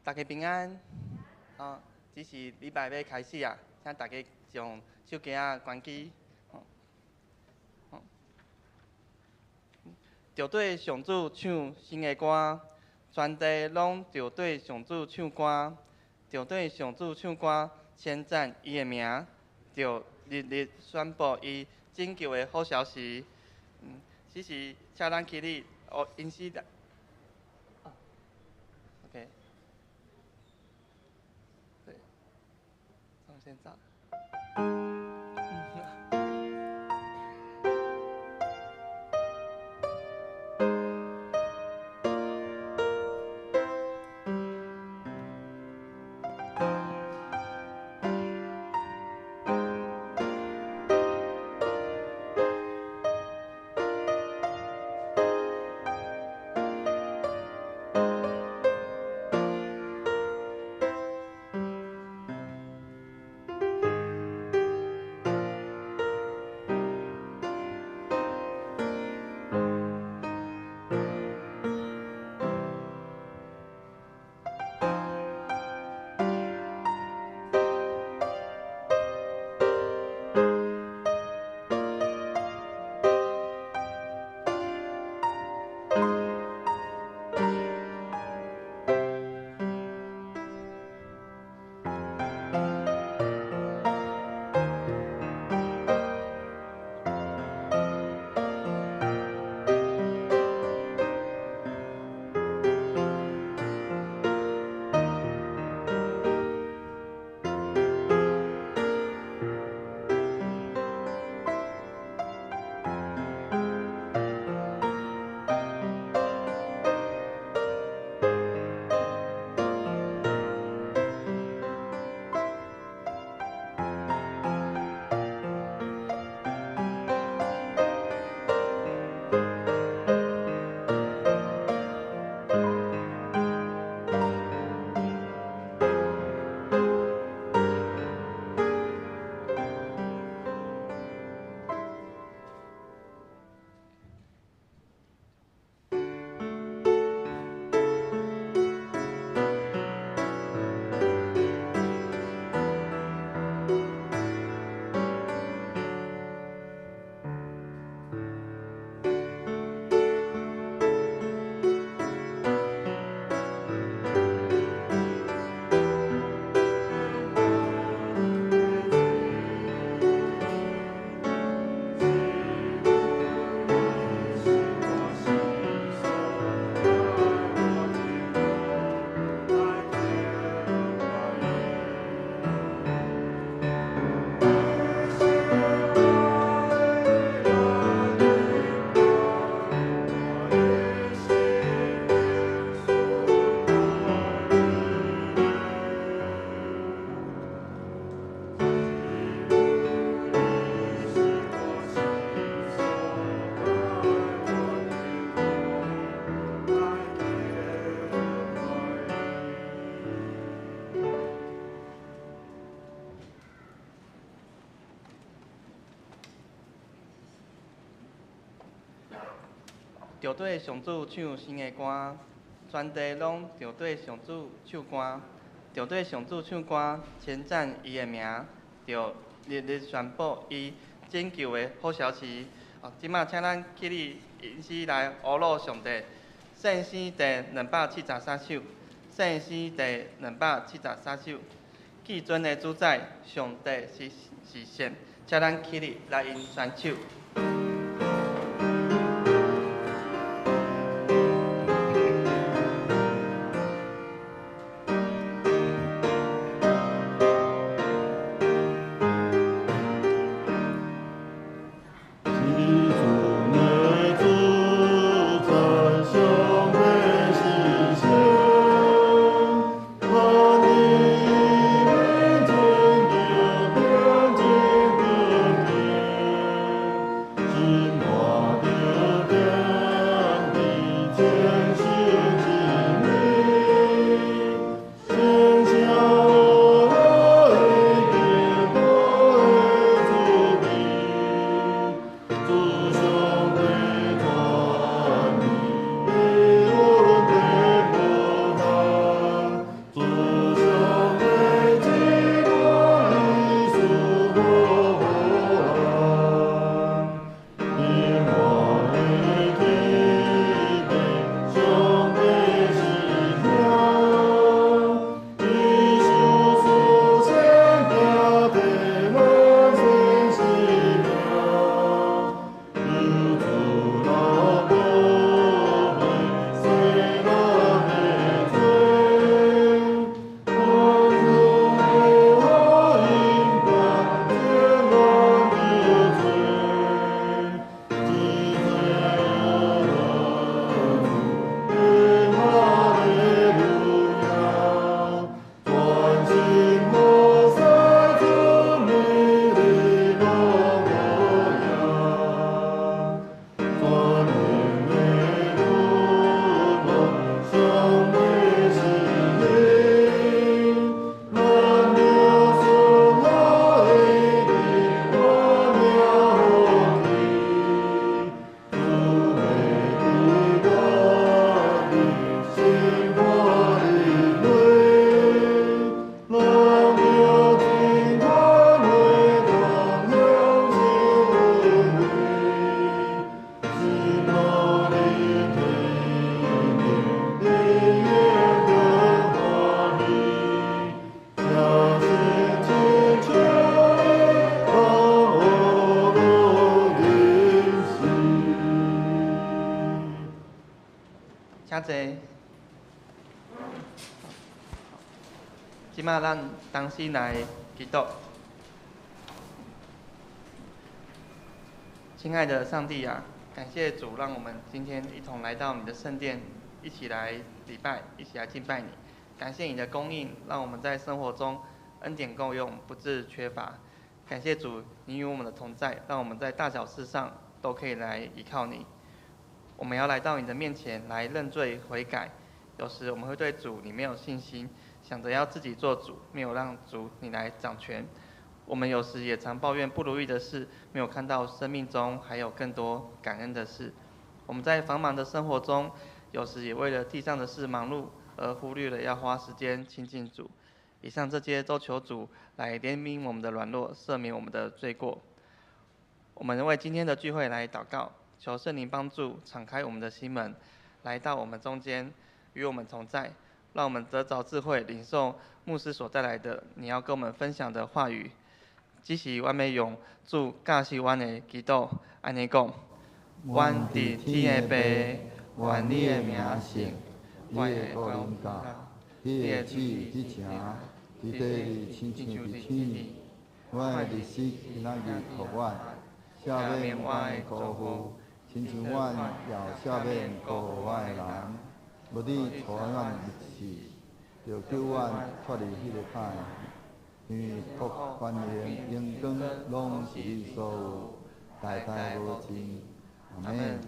大家平安。哦，這是禮拜欲開始啊，請大家將手機仔關機。哦，著對上主唱新的歌，全地攏著對上主唱歌，著對上主唱歌，稱讚伊的名，著日日宣布伊拯救的好消息。此時請咱起立，哦，因此來。OK，對，從現在。著對上主唱新的歌，全地攏著對上主唱歌，著對上主唱歌，稱讚伊的名，著日日宣布伊拯救的好消息。哦，這馬請咱起立，吟詩來呵咾上帝。聖詩第273首，聖詩第273首，至尊的主宰，上帝是神，請咱起立來因宣唱。至這擺咱同心來祈禱。親愛的上帝啊，感謝主，讓我們今天一同來到你的聖殿，一起來禮拜，一起來敬拜你。感謝你的供應，讓我們在生活中恩典夠用，不致缺乏。感謝主，你與我們的同在，讓我們在大小事上都可以來依靠你。我們要來到你的面前來認罪悔改。有時我們會對主你沒有信心，想着要自己做主，沒有讓主你來掌權。我們有時也常抱怨不如意的事，沒有看到生命中還有更多感恩的事。我們在繁忙的生活中，有時也為了地上的事忙碌，而忽略了要花時間親近主。以上這些都求主來憐憫我們的軟弱，赦免我們的罪過。我們為今天的聚會來禱告，求聖靈幫助，敞開我們的心門，來到我們中間，與我們同在，讓我們得著智慧，領受牧師所帶來的你要跟我們分享的話語。這是阮欲用主教示阮的祈禱，按呢講：阮佇天的父，願你的名聖，你的國臨到，你的旨意執行，佇地裡親像佇天裡。阮的日食今仔日予阮，赦免阮的辜負，親像阮也赦免辜負阮的人。無你帶阮入試，著救阮脫離彼个歹的。因為國權榮榮光攏是你所有，代代無盡。阿們。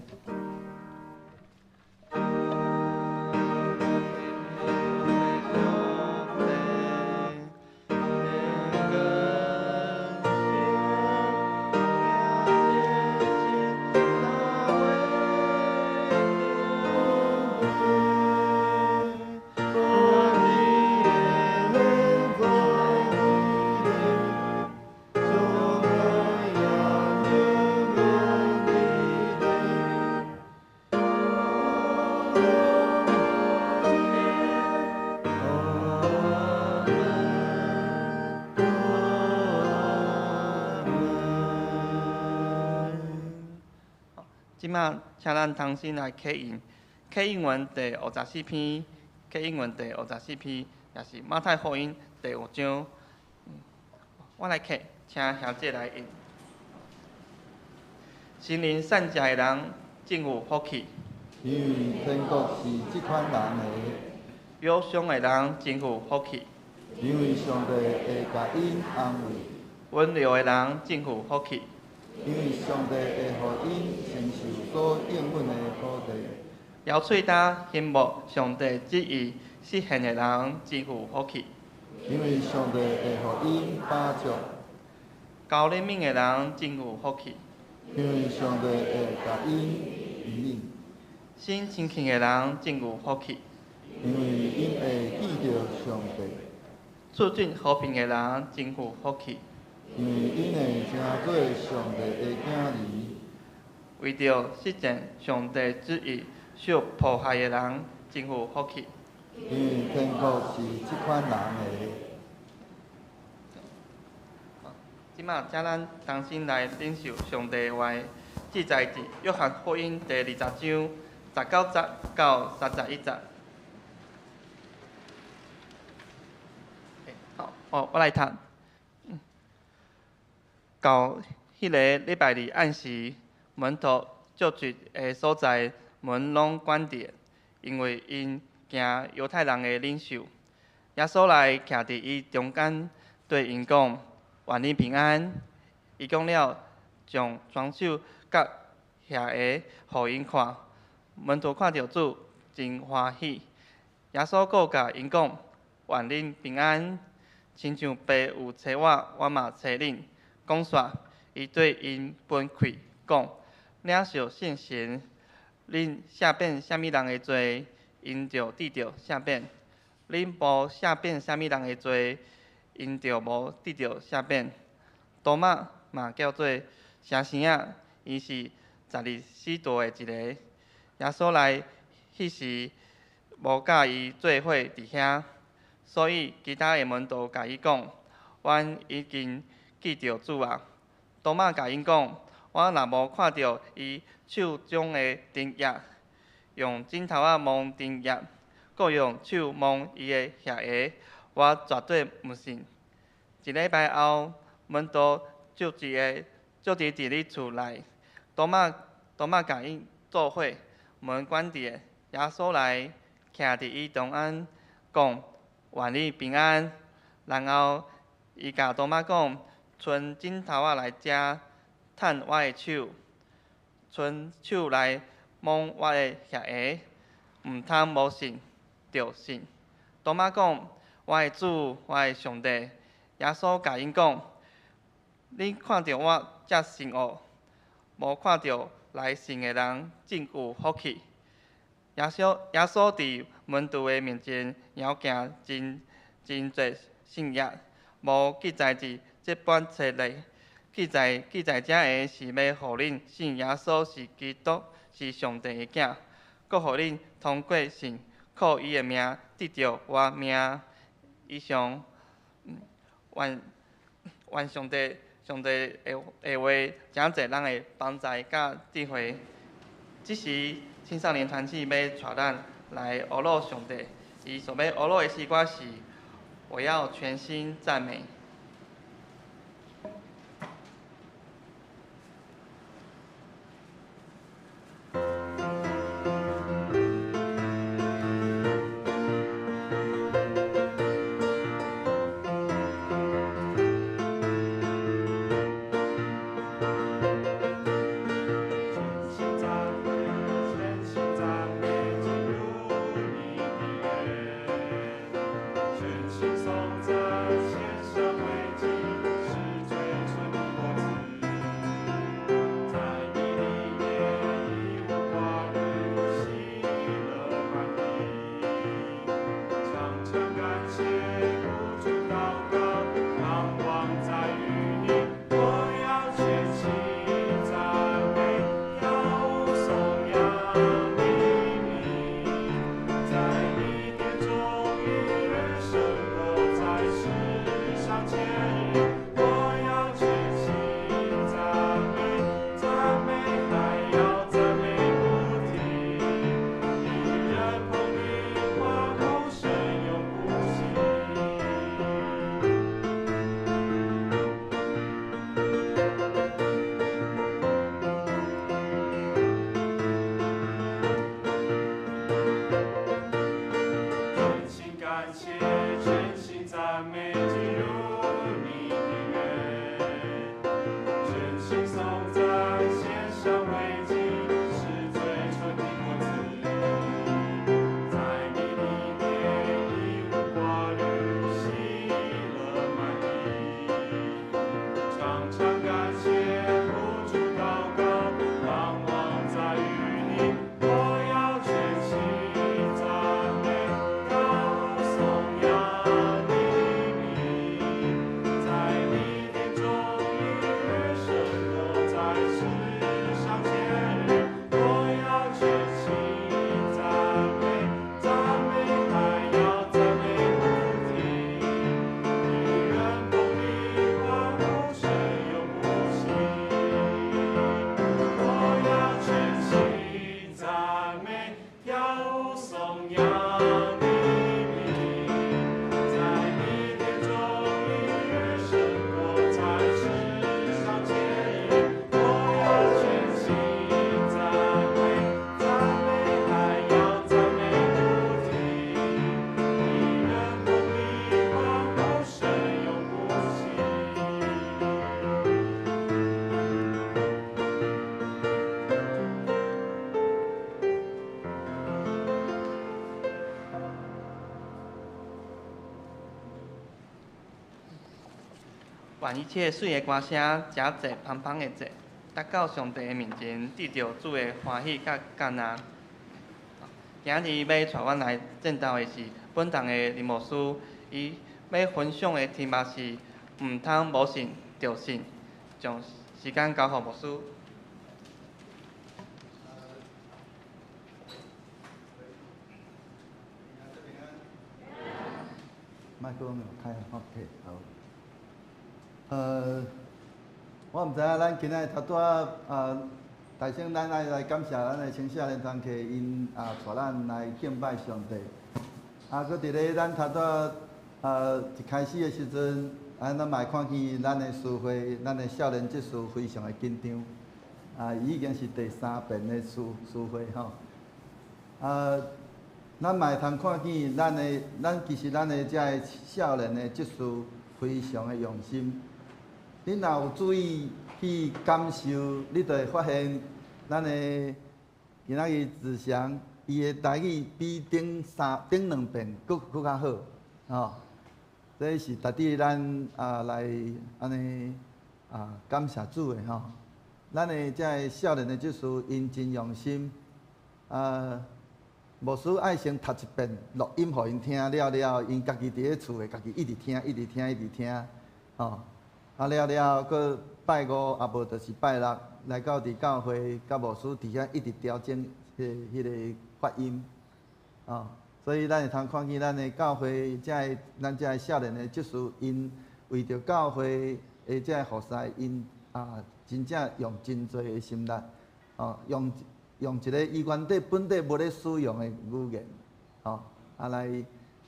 這擺請咱同心來啟應，啟應文第五十四篇，啟應文第五十四篇，也是馬太福音第五章。我來啟，請兄姐來印。心靈散食的人真有福氣。因為天國是這款人的。憂傷的人真有福氣。因為上帝會共𪜶安慰。溫柔的人真有福氣。因為上帝會予𪜶承受所應允的土地。搖喙焦興慕上帝旨意實現的人真有福氣。因為上帝會予𪜶飽足。求憐憫的人真有福氣。因為上帝會共𪜶憐憫。心清淨的人真有福氣。因為𪜶會見著上帝。促進和平的人真有福氣。因為𪜶會成做上帝的囝兒。為著實踐上帝旨意受迫害的人真有福氣。因為天國是這款人的。這擺請咱同心來領受上帝的話，記載佇約翰福音第二十章十九節到三十一節。好，我來讀。到彼个禮拜二暗時，門徒聚集的所在門攏關著，因為𪜶驚猶太人的領袖。耶穌來徛佇𪜶中間，對𪜶講：願恁平安。伊講了，將雙手佮額予𪜶看。門徒看著主，真歡喜。耶穌閣共𪜶講：願恁平安。親像爸有差我，我嘛差恁。講煞，伊對𪜶分氣講：領受聖神，恁赦免啥物人的罪，𪜶就得著赦免；恁無赦免啥物人的罪，𪜶就無得著赦免。多馬嘛叫做城生仔，伊是十二使徒的一個。耶穌來彼時，無佮伊做伙佇遐，所以其他的門徒共伊講：阮已經見著主啊！多馬共𪜶講：我若無看著伊手掌的釘跡，用指頭仔摸釘跡，閣用手摸伊的額，我絕對毋信。一禮拜後，門徒就佇咧厝內，多馬共𪜶做伙，門關佇的。耶穌來，徛佇伊中間，講：願你平安。然後伊共多馬講：伸指頭仔來遮，探我的手，伸手來摸我的額，毋通無信，著信。多馬講：我的主，我的上帝。耶穌共𪜶講：恁看著我才信哦，無看著來信的人真有福氣。耶穌佇門徒的面前曉行真真濟神蹟，無記載佇這本冊內。記載這个是欲予恁信耶穌是基督，是上帝的囝，閣予恁通過信，靠伊的名得著活命。以上，願上帝的話，誠濟咱的幫助佮智慧。這時青少年團契欲帶咱來呵咾上帝，伊所欲呵咾的詩歌是：我要全心讚美。願一切媠的歌聲，誠濟芳芳的祭，達到上帝的面前，得著主的歡喜佮悅納。今日欲帶阮來戰鬥的是本堂的林牧師，伊欲分享的題目是毋通無信著信，將時間交予牧師。麥克風有開，OK，好。我毋知影咱今仔日頭拄仔，大先咱愛來感謝咱的青少年團契，𪜶帶咱來敬拜上帝。閣佇咧咱頭拄仔一開始的時陣，咱嘛會看見咱的司會，咱的少年執事非常的緊張。已經是第三遍的司會吼。咱嘛會通看見咱的，咱其實咱的這个少年的執事非常的用心。你若有注意去感受，你就會發現咱的今仔日子祥，伊的台語比頂三頂兩遍閣閣較好，吼。這是值得咱來按呢感謝主的吼。咱的這个少年的執事，𪜶真用心。牧師愛先讀一遍錄音予𪜶聽了了，𪜶家己佇咧厝的，家己一直聽，一直聽，一直聽，吼。了了，閣拜五啊無就是拜六來到佇教會，佮牧師佇遐一直調整彼個發音，吼。所以咱會通看見咱的教會，這个咱這个少年的執事，𪜶為著教會的這个服侍，𪜶真正用真濟的心力，哦，用一個伊原底本底無咧使用的語言，吼，來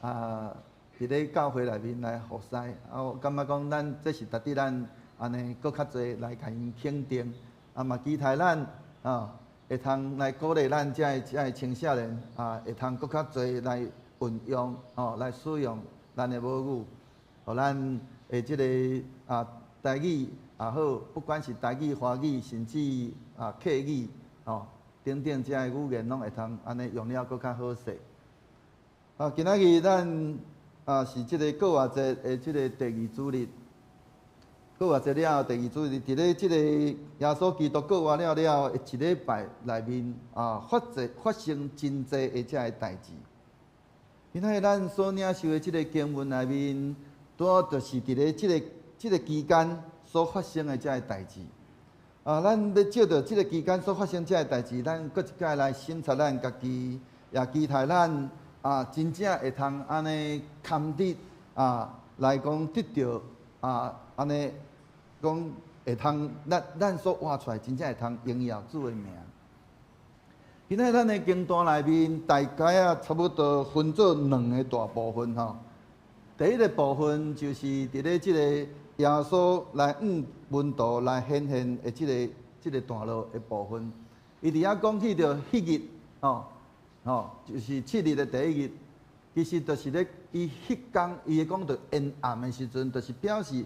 佇咧教會內面來服侍，我感覺講咱這是值得咱按呢閣較濟來共𪜶肯定，嘛期待咱會通來鼓勵咱這个青少年會通閣較濟來運用，吼，來使用咱的母語，予咱的這個台語也好，不管是台語、華語，甚至客語，吼，等等這个語言攏會通按呢用了閣較好勢。今仔日咱是這个復活節的這个第二主日。復活節了後第二主日，佇咧這個耶穌基督復活了了的一禮拜內面發生真濟的這个代誌。今仔日咱所領受的這个經文內面，拄好就是佇咧這個期間所發生的這个代誌。咱欲藉著這个期間所發生這个代誌，咱閣一擺來省察咱家己，也期待咱真正會通按呢堪得來講得著按呢講會通咱所活出來，真正會通榮耀主的名。今仔日咱的經段內面，大概差不多分做兩个大部分吼。第一个部分就是佇咧這個耶穌來向門徒來顯現的這個段落的部分。伊佇遐講起著彼日，吼，就是七日的第一日，其實就是咧，伊彼工伊會講著延暗的時陣，就是表示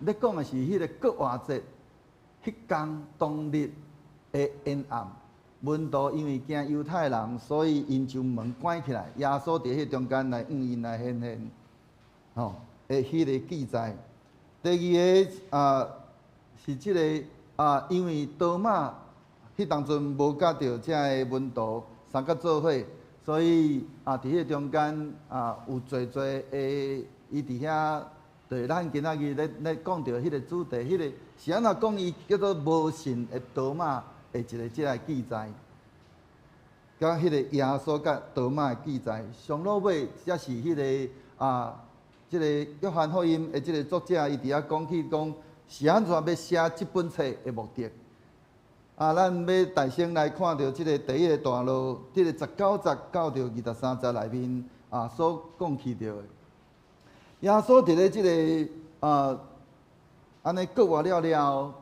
咧講的是彼个復活節，彼工當日的延暗。門徒因為驚猶太人，所以𪜶將門關起來。耶穌佇彼中間來向𪜶來顯現，吼，的彼个記載。第二个是這个因為多馬彼當陣無佮著這个門徒相佮做伙，所以佇彼个中間有濟濟的伊佇遐，對咱今仔日咧講著彼个主題，彼个是按怎講？伊叫做無信的多馬的一个這个記載，佮彼個耶穌佮多馬的記載，上落尾才是彼个這个約翰福音的這个作者，伊佇遐講起講是按怎欲寫這本冊的目的。咱欲大先來看著這个第一个段落，這个19節到著23節內面所講起著的。耶穌佇咧這个按呢復活了了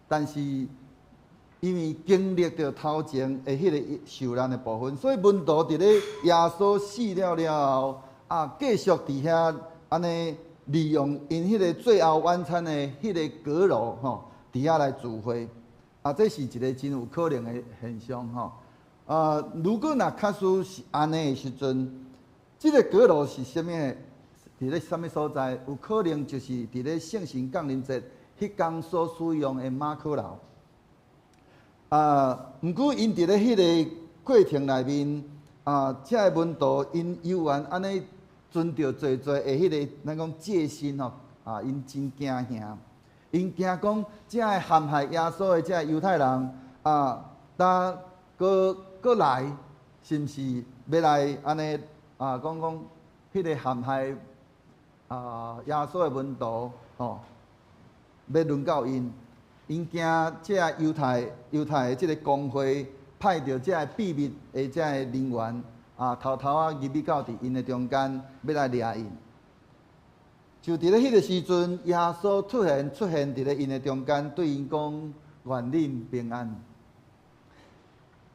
但是因為經歷著頭前的彼个受難的部分，所以門徒佇咧耶穌死了了後，繼續佇遐按呢利用𪜶彼个最後晚餐的彼个閣樓吼，佇遐來聚會。這是一个真有可能的現象吼。如果若確實是按呢的時陣，這个閣樓是啥物？佇咧啥物所在？有可能就是佇咧聖神降臨節彼工所使用的馬可樓。毋過𪜶佇咧彼个過程內面，這个門徒𪜶猶原按呢存著濟濟的彼个咱講戒心吼，𪜶真驚嚇，𪜶驚講這个陷害耶穌的這个猶太人若閣閣來，是毋是欲來按呢講講彼个陷害耶穌的門徒吼，欲輪到𪜶？𪜶驚這个猶太的這个公會派著這个秘密的這个人員偷偷仔入去到佇𪜶的中間，欲來掠𪜶。就佇咧彼个時陣，耶穌突然出現佇咧𪜶的中間，對𪜶講：願恁平安。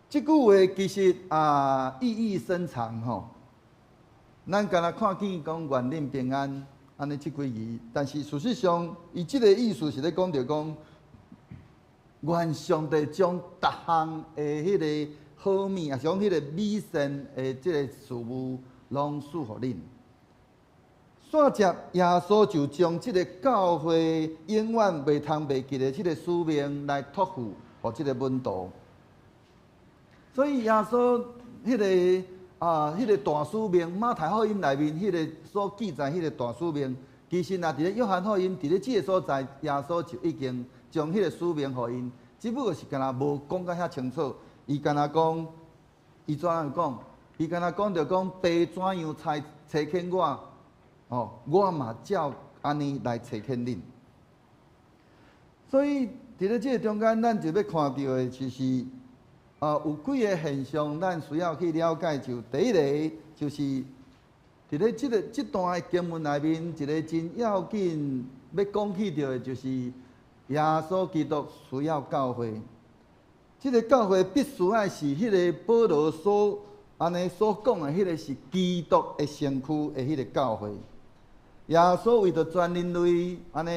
這句話其實啊意義深長吼。咱敢若看見講願恁平安，按呢這幾字，但是事實上，伊這個意思是咧講著講，願上帝將逐項的彼个好物，抑是講彼個美善的這个事物，攏賜予恁。煞接耶穌就將這个教會永遠袂通袂記的這个使命來託付予這个門徒。所以耶穌彼个啊，彼个大使命，馬太福音內面彼个所記載彼个大使命，其實若佇咧約翰福音佇咧這个所在，耶穌就已經將彼个使命予𪜶，只不過是敢若無講甲遐清楚。伊敢若講，伊怎樣講？伊敢若講著講，爸怎樣差遣我，哦，我嘛照按呢來差遣恁。所以佇咧這个中間，咱就欲看著的就是啊，有幾个現象，咱需要去了解。就第一个，就是佇咧這个這段的經文內面，一个真要緊欲講起著的，就是耶穌基督需要教會。這个教會必須愛是彼个保羅所按呢所講的，彼个是基督的身軀的彼个教會。耶穌為著全人類按呢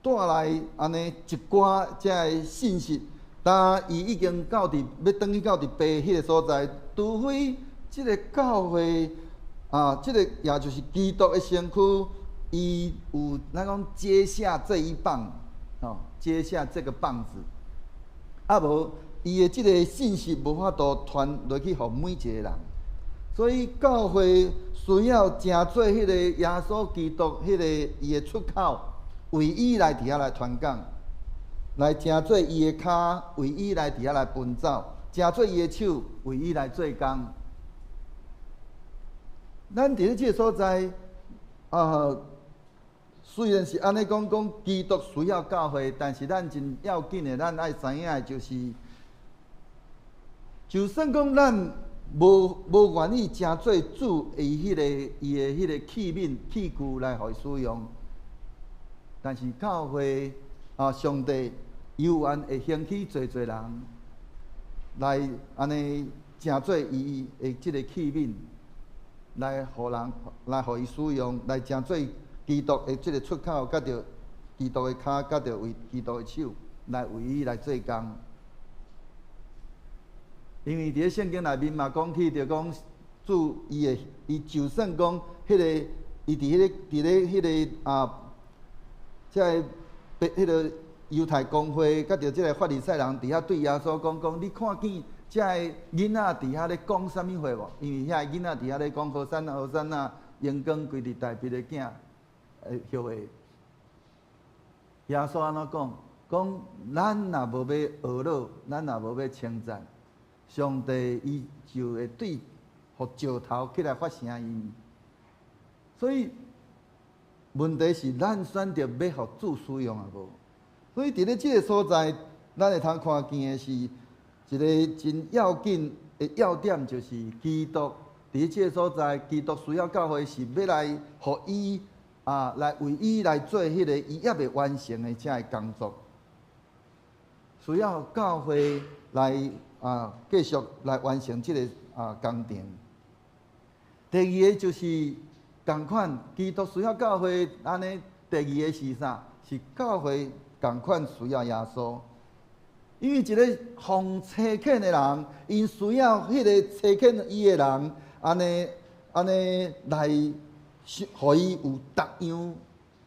帶來按呢一寡這个信息，但伊已經到佇欲轉去到佇爸彼个所在，除非這个教會啊，這个也就是基督的身軀，伊有咱講接下這一棒，哦，接下這个棒子，啊無伊的這个信息無法度傳落去予每一个人，所以教會需要成做彼个耶穌基督彼个伊的出口，為伊來佇遐來傳講，來成做伊的跤，為伊來佇遐來奔走，成做伊的手，為伊來做工。咱佇咧這个所在，啊，雖然是按呢講講基督需要教會，但是咱真要緊的，咱愛知影的就是，就算講咱無願意成做主伊彼个伊的彼个器皿器具來予伊使用，但是教會啊，上帝猶原會興起濟濟人來按呢成做伊的這个器皿，來予人來予伊使用，來成做基督的這个出口，佮著基督的跤，佮著為基督的手來為伊來做工。因為佇咧聖經內面嘛講起，著講主伊會，伊就算講彼个，伊佇咧彼个啊，這个彼个猶太公會，佮著這个法利賽人佇遐對耶穌講講，你看見這个囡仔佇遐咧講啥物話無？因為遐个囡仔佇遐咧講和散那和散那，榮光歸佇大衛的囝，後裔。耶穌按怎講？講咱若無欲呵咾，咱若無欲稱讚，上帝伊就會對予石頭起來發聲音。所以問題是咱選擇欲予主使用抑無？所以佇咧這个所在，咱會通看見的是一个真要緊的要點，就是基督佇這个所在，基督需要教會是欲來予伊啊，來為伊來做彼个伊猶未完成的這个工作，需要教會來啊繼續來完成這个啊工程。第二个就是仝款，基督需要教會按呢。第二个是啥？是教會仝款需要耶穌，因為一个予差遣的人，𪜶需要彼个差遣伊的人，按呢按呢來，予伊有逐樣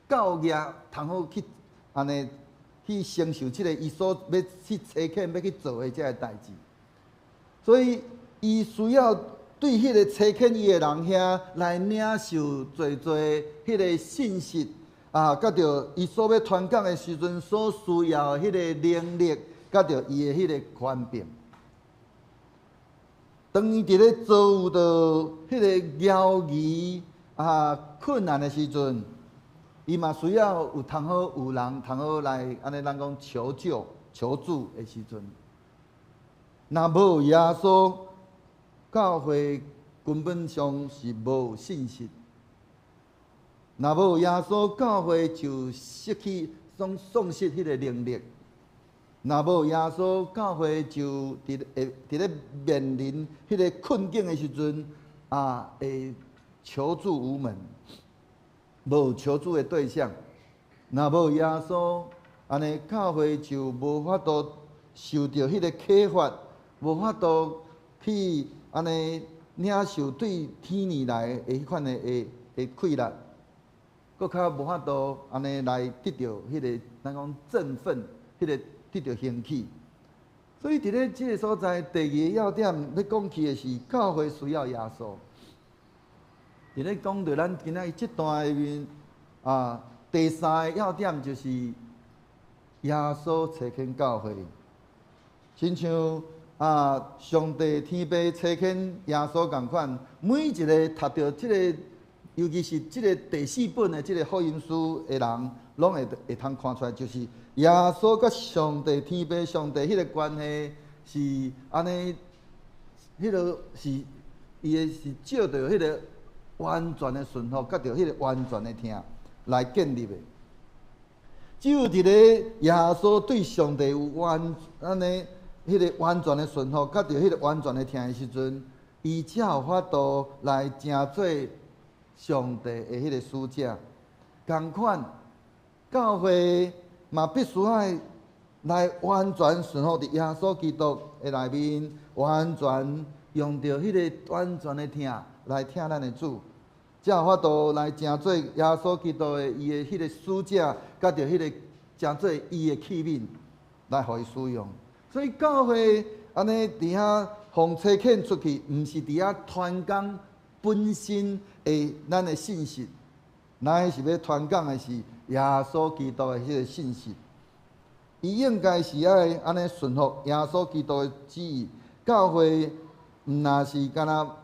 教業通好去按呢去承受這个伊所欲去差遣欲去做的這个代誌，所以伊需要對彼个差遣伊的人遐來領受濟濟彼个信息啊，佮著伊所欲傳講的時陣所需要的彼个能力，佮著伊的彼个權柄。當伊佇咧遭遇著彼个猶疑啊困難的時陣，伊嘛需要有通好有人通好來按呢咱講求救求助的時陣。若無耶穌，教會根本上是無信息。若無耶穌，教會就失去喪喪失彼个能力；若無耶穌，教會就佇會佇咧面臨彼个困境的時陣，會求助無門，無求助的對象。若無耶穌，按呢教會就無法度受著彼个啟發，無法度去按呢領受對天而來的彼款的的的氣力，閣較無法度按呢來得著彼个咱講振奮，彼个得著興起。所以佇咧這个所在，第二个要點欲講起的是教會需要耶穌。佇咧講著咱今仔日這段裏面，第三个要點就是耶穌差遣教會，親像上帝天父差遣耶穌仝款，每一个讀著這个，尤其是這个第四本的這个福音書的人，攏會會通看出來，就是耶穌佮上帝天父上帝彼个關係是按呢，彼个是伊的是藉著彼个完全的順服，佮著彼个完全的疼來建立的。只有佇咧耶穌對上帝有完按呢，彼个完全的順服，佮著彼个完全的疼的時陣，伊才有法度來成做上帝的彼个使者。仝款，教會嘛必須愛來完全順服佇耶穌基督的內面，完全用著彼个完全的疼來疼咱的主，才有法度來成做耶穌基督的伊的彼个使者，佮著彼个成做伊的器皿來予伊使用。所以教會按呢佇遐奉差遣出去，毋是佇遐傳講本身的咱的信息，咱是欲傳講的是耶穌基督的彼个信息。伊應該是愛按呢順服耶穌基督的旨意。教會毋若是干焦，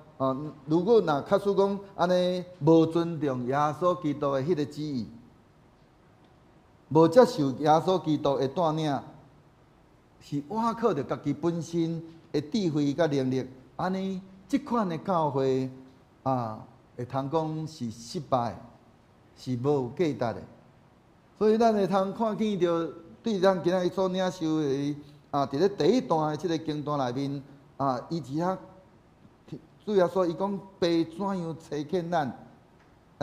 如果若假使講按呢無尊重耶穌基督的彼个旨意，無接受耶穌基督的帶領，是倚靠著家己本身的智慧佮能力，按呢這款的教會，會通講是失敗，是無價值的。所以咱會通看見著，對咱今仔日所領受的，佇咧第一段的這个經段內面，伊佇遐主耶穌伊講父怎樣差遣咱，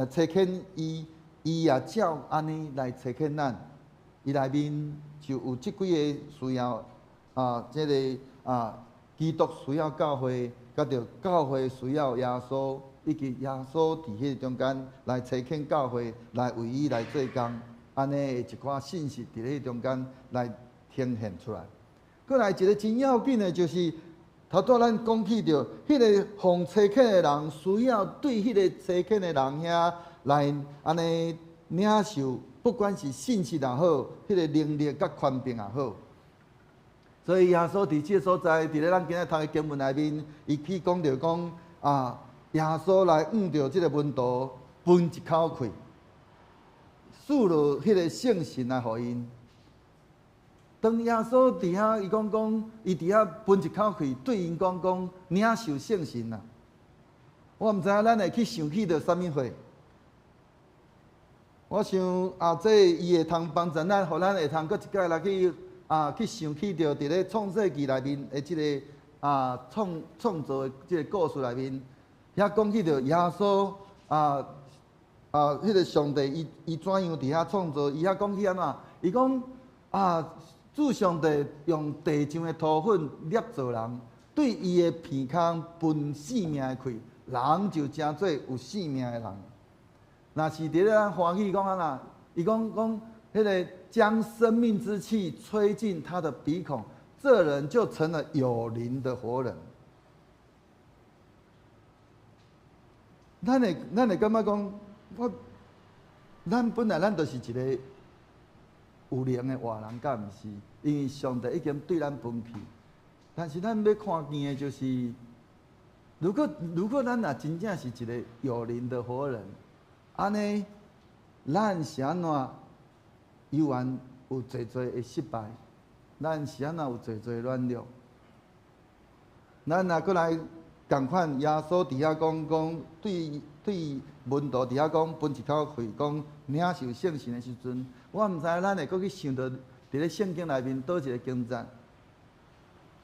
差遣伊，伊也照按呢來差遣咱。伊內面就有這幾个需要，這个，基督需要教會，佮著教會需要耶穌，以及耶穌佇彼个中間來差遣教會，來為伊來做工，按呢一寡信息佇咧中間來呈現出來。閣來一个真要緊的，就是頭拄咱講起著，彼个奉差遣的人需要對彼个差遣的人遐來按呢領受，不管是信息也好，彼个能力佮權柄也好。所以耶穌佇這个所在，佇咧咱今仔讀的經文內面，伊去講著講，耶穌來向著這个門徒噴一口氣，賜落彼个聖神來予𪜶。當耶穌佇遐，伊講講，伊佇遐噴一口氣，對𪜶講講，領受聖神啊！我毋知影咱會去想起著啥物貨。我想，這伊會通幫助咱，予咱會通閣一擺來去，去想起著佇咧創世記內面的這个創創造的這个故事內面，遐講起著耶穌，彼个上帝伊伊怎樣佇遐創造？伊遐講起按怎？伊講，主上帝用地上的土粉捏造人，對伊的鼻孔噴生命的氣，人就成做有生命的人。若是佇咧咱歡喜講按怎？伊講講彼个將生命之氣吹進他的鼻孔，這人就成了有靈的活人。咱會感覺講，我，咱本來咱就是一个有靈的活人，敢毋是？因為上帝已經對咱噴氣。但是咱欲看見的就是，如果咱若真正是一个有靈的活人，按呢，咱是按怎猶原有濟濟的失敗？咱是按怎有濟濟軟弱？咱若閣來仝款，耶穌佇遐講講，對對門徒佇遐講，分一口氣講領受聖神的時陣，我毋知咱會閣去想著佇咧聖經內面佗一个經節，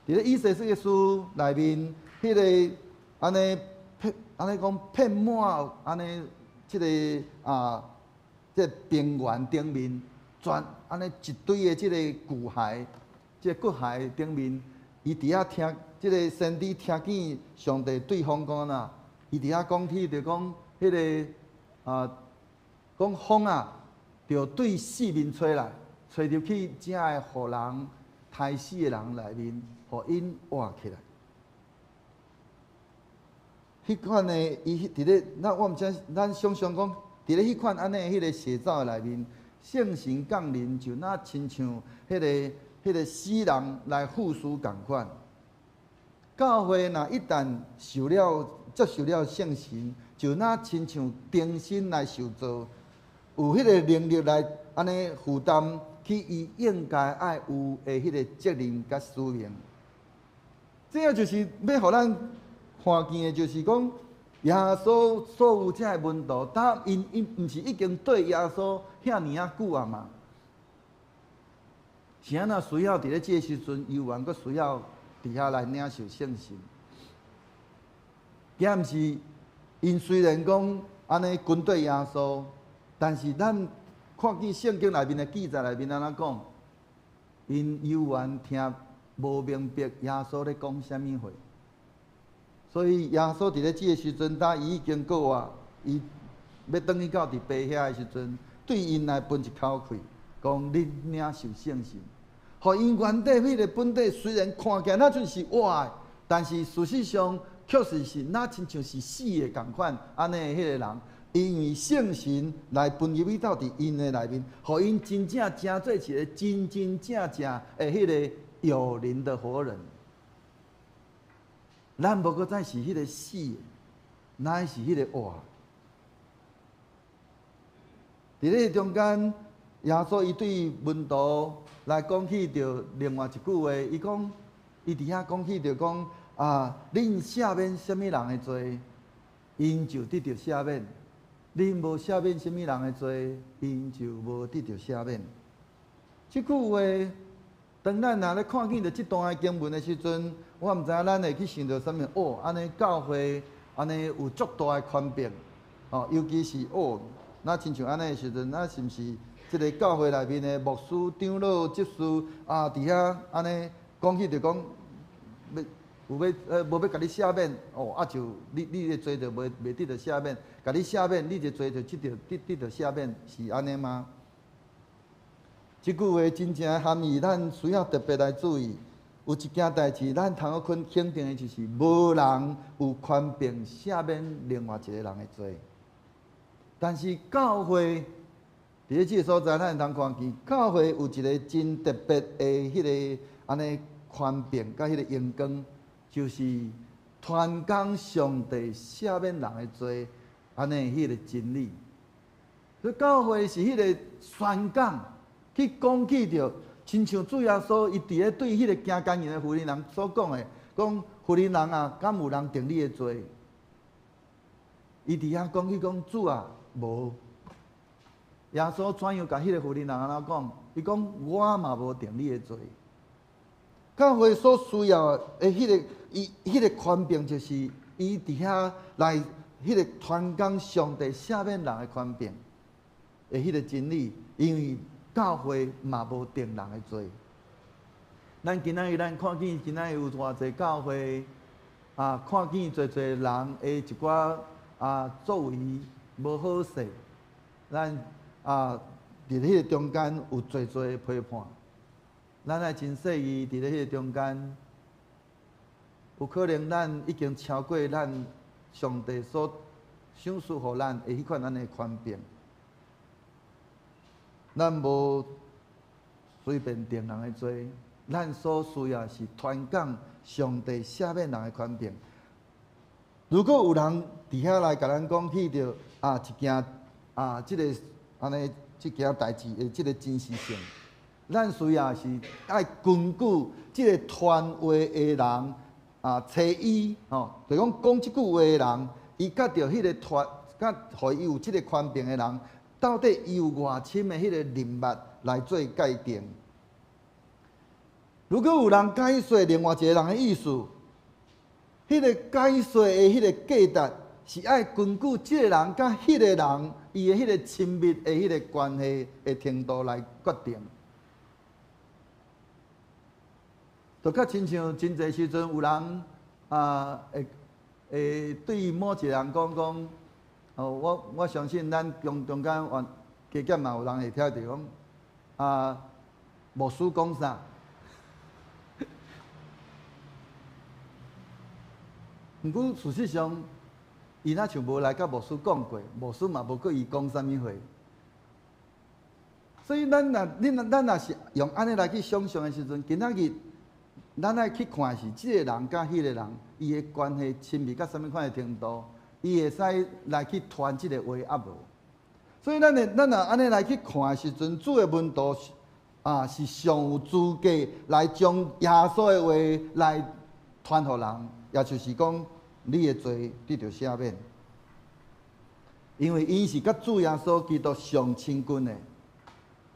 佇咧以西結書內面，彼个按呢遍按呢講遍滿按呢這个啊，這个平原頂面，全按呢一堆的這个骨骸，這个骨骸頂面，伊佇遐聽。這个先知聽見上帝對風講啦，伊佇遐講起就講彼个啊，講風啊，著對四面吹來，吹入去遮个予人刣死的人內面，予𪜶活起來。彼款的伊佇咧，咱我毋知，咱想像講，佇咧彼款按呢彼个寫照的內面，聖神降臨就若親像彼个死人來復甦仝款。教會若一旦受了接受了聖神，就若親像重新來受造，有彼个能力來按呢負擔起伊應該愛有的彼個責任佮使命。這個就是欲予咱看見的，就是講耶穌所有這个門徒，當𪜶𪜶毋是已經綴耶穌遐爾仔久啊嘛？是按怎需要佇咧這个時陣，猶原閣需要佇遐來領受聖神？也毋是，𪜶雖然講按呢跟綴耶穌，但是咱看見聖經內面的記載內面按怎講？𪜶猶原聽無明白耶穌咧講啥物話，所以耶穌佇咧這个時陣，當伊已經過活，伊欲轉去到佇父遐的時陣，對𪜶來分一口氣，講恁領受聖神，予𪜶原底彼个本底雖然看起來若像是活的，但是事實上確實是若親像是死的仝款，按呢彼个人，因為聖神來分入去到佇𪜶的內面，予𪜶真正成做一个真真正正的彼个有靈的活人。咱無閣再是彼个死的，乃是彼个活。佇咧中間，耶穌伊對門徒來講起著另外一句話，伊講，伊佇遐講起著講啊，恁赦免啥物人的罪，𪜶就得著赦免；恁無赦免啥物人的罪，𪜶就無得著赦免。這句話，當咱若咧看見著這段的經文的時陣，我毋知影咱會去想著啥物哦，按呢教會按呢有足大的權柄，哦，尤其是哦，若親像按呢的時陣，咱是毋是這个教會內面的牧師、長老、執事啊，佇遐按呢講起就講，欲有欲無欲共你赦免，哦，啊就你你的罪就袂袂得著赦免，共你赦免，你的罪就得著得得著赦免，是按呢嗎？這句話真正的含義，咱需要特別來注意。有一件代誌，咱通好肯肯定的就是，無人有權柄赦免另外一个人的罪。但是教會佇咧這个所在，咱會通看見教會有一个真特別的彼个按呢權柄佮彼个榮光，就是傳講上帝赦免人的罪，按呢彼个真理。所以教會是彼个宣講。去講起著，親像主耶穌伊佇咧對彼个行姦淫的婦人所講的，講婦人啊，敢有人定你的罪？伊佇遐講起講主啊，無。耶穌怎樣共彼个婦人按怎講？伊講我嘛無定你的罪。教會所需要的彼个伊彼个權柄，就是伊佇遐來彼个傳講上帝赦免人的權柄的彼个真理，因為教會嘛無定人的罪。咱今仔日咱看見今仔日有偌濟教會啊，看見濟濟人的一寡啊作為無好勢，咱啊佇彼个中間有濟濟的批判。咱愛真細膩佇咧彼個中間，有可能咱已經超過咱上帝所賞賜予咱的彼款按呢權柄。咱無隨便定人的罪，咱所需要是傳講上帝赦免人的權柄。如果有人佇遐來共咱講起著啊一件啊這个按呢這件代誌的這个真實性，咱需要是愛根據這个傳話的人。揣醫吼，就講講這句話的人，伊佮著彼個傳，佮予伊有這個權柄的人，到底伊有偌深的彼個認捌來做界定。如果有人解說另外一個人的意思，彼個解說的彼個價值是愛根據這個人佮彼個人伊的彼個親密的彼個關係的程度來決定。就較親像真濟時陣有人啊，會會對某一個人講講，哦，我相信咱中中間加減嘛有人會聽著講，啊，牧師講啥？毋過事實上，伊若像無來佮牧師講過，牧師嘛無閣伊講啥物話。所以咱若恁若咱若是用按呢來去想像的時陣，今仔日咱愛去看是這個人佮彼個人，伊的關係親密到啥物款的程度，伊會使來去傳這個話抑無？所以咱的咱若按呢來去看的時陣，主的門徒啊是上有資格來將耶穌的話來傳予人，也就是講，你的罪得著赦免，因為𪜶是佮主耶穌基督上親近的。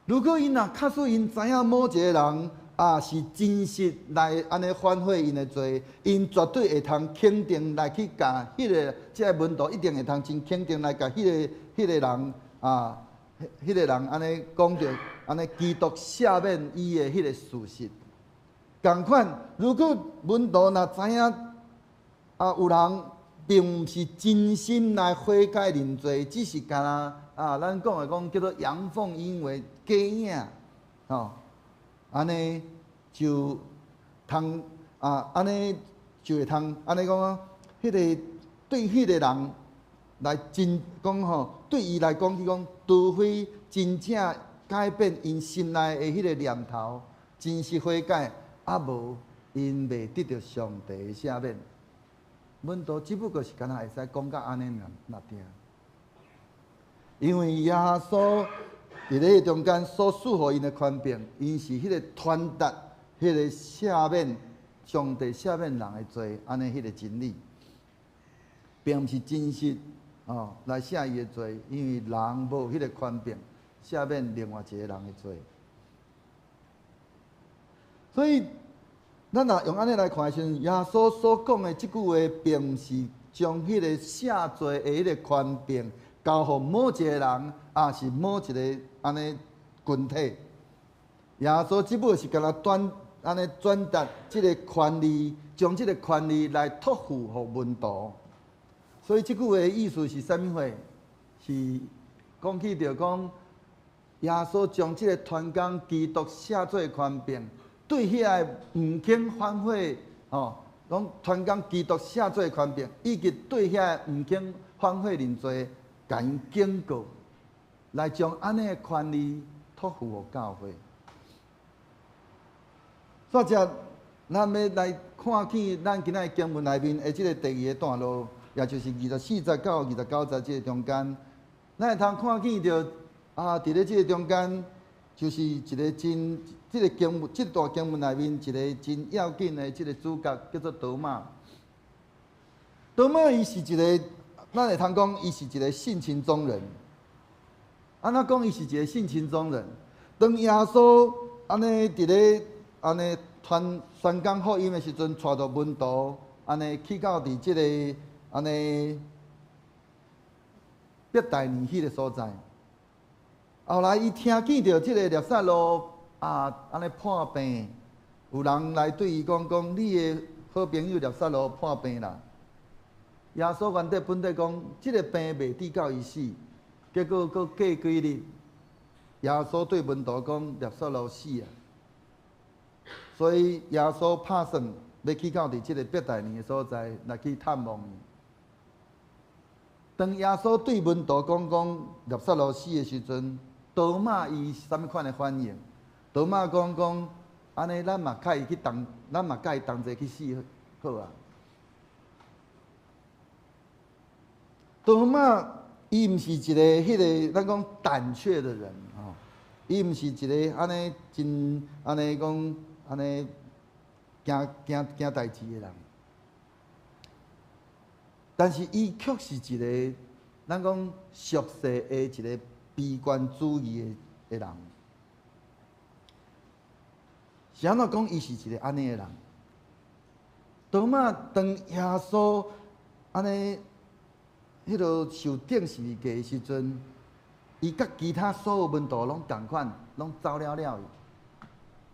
如果𪜶若確實𪜶知影某一個人啊是真實來按呢反悔𪜶的罪，𪜶絕對會通肯定來去共彼個這個門徒一定會通真肯定來共彼個彼個人啊，彼個人按呢講著按呢基督赦免伊的彼個事實。仝款，如果門徒若知影啊有人並毋是真心來悔改認罪，只是干焦啊，咱講的講叫做陽奉陰違假影，吼，按呢就通啊，按呢就會通按呢講，彼個對彼個人來真講吼，對伊來講去講，除非真正改變𪜶心內的彼個念頭，真實悔改，啊無𪜶袂得著上帝的赦免。門徒只不過是干焦會使講甲按呢爾爾定，因為耶穌佇咧中間所賜予𪜶的權柄，𪜶是彼個傳達彼個赦免上帝赦免人的罪，按呢彼個真理，並毋是真實哦來赦伊的罪，因為人無彼個權柄赦免另外一個人的罪，所以。咱若用按呢來看的時陣，耶穌所講的這句話，並毋是將彼個赦罪的彼個權柄交予某一個人，抑是某一個按呢群體。耶穌只不過是干焦轉按呢轉達這個權利，將這個權利來託付予門徒。所以這句話的意思是啥物貨？是講起著講，耶穌將這個傳講基督赦罪的權柄。對遐个毋肯反悔，吼，講傳講基督赦罪權柄，以及對遐个毋肯反悔認罪，共𪜶警告，來將按呢个權利託付予教會。煞者，咱欲來看見咱今仔日經文內面的這个第二个段落，也就是24節到29節這个中間，咱會通看見著啊，佇咧這个中間，就是一个真。這个經文，這段經文內面一个真要緊的這个主角叫做多馬。多馬伊是一个，咱會通講伊是一个性情中人。按怎講伊是一个性情中人？當耶穌按呢佇咧按呢傳宣講福音的時陣，帶著門徒按呢去到佇這个按呢伯大尼彼个所在。後來伊聽見著這个拿撒勒。啊，按呢破病，有人來對伊講講，你的好朋友拿撒勒破病啦。耶穌原底本底講，這个病袂致到伊死，結果閣過幾日，耶穌對門徒講，拿撒勒死啊。所以耶穌拍算欲去到佇這个伯大尼的所在來去探望伊。當耶穌對門徒講講拿撒勒死的時陣，多馬伊是啥物款的反應？多馬講講，按呢咱嘛共伊去同，咱嘛共伊同齊去死好啊。多馬伊毋是一个彼个咱講膽怯的人吼，伊毋是一个按呢真按呢講按呢驚驚驚代誌的人。但是伊卻是一個咱講俗世的一個悲觀主義的人。是按怎講？伊是一個按呢的人。多馬當耶穌按呢，彼落受釘十字架的時陣，伊佮其他所有門徒攏仝款，攏走了了去。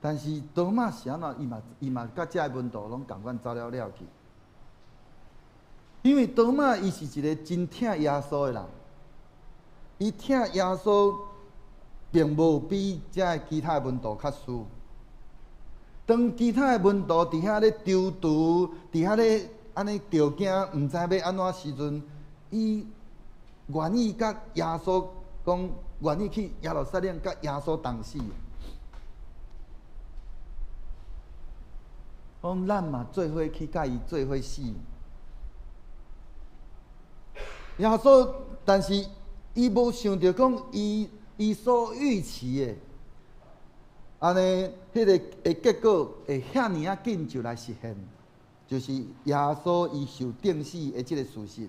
但是多馬是按怎？伊嘛佮遮的門徒攏仝款走了了去。因為多馬伊是一個真疼耶穌的人，伊疼耶穌並無比遮的其他的門徒較輸。當其他的門徒佇遐咧躊躇，佇遐咧按呢著驚，毋知欲按怎時陣，伊願意佮耶穌講，願意去耶路撒冷佮耶穌同死。講咱嘛做伙去佮伊做伙死。耶穌，但是伊無想著講伊所預期的，按呢，彼個的結果會遐爾仔緊就來實現，就是耶穌伊受釘死的這個事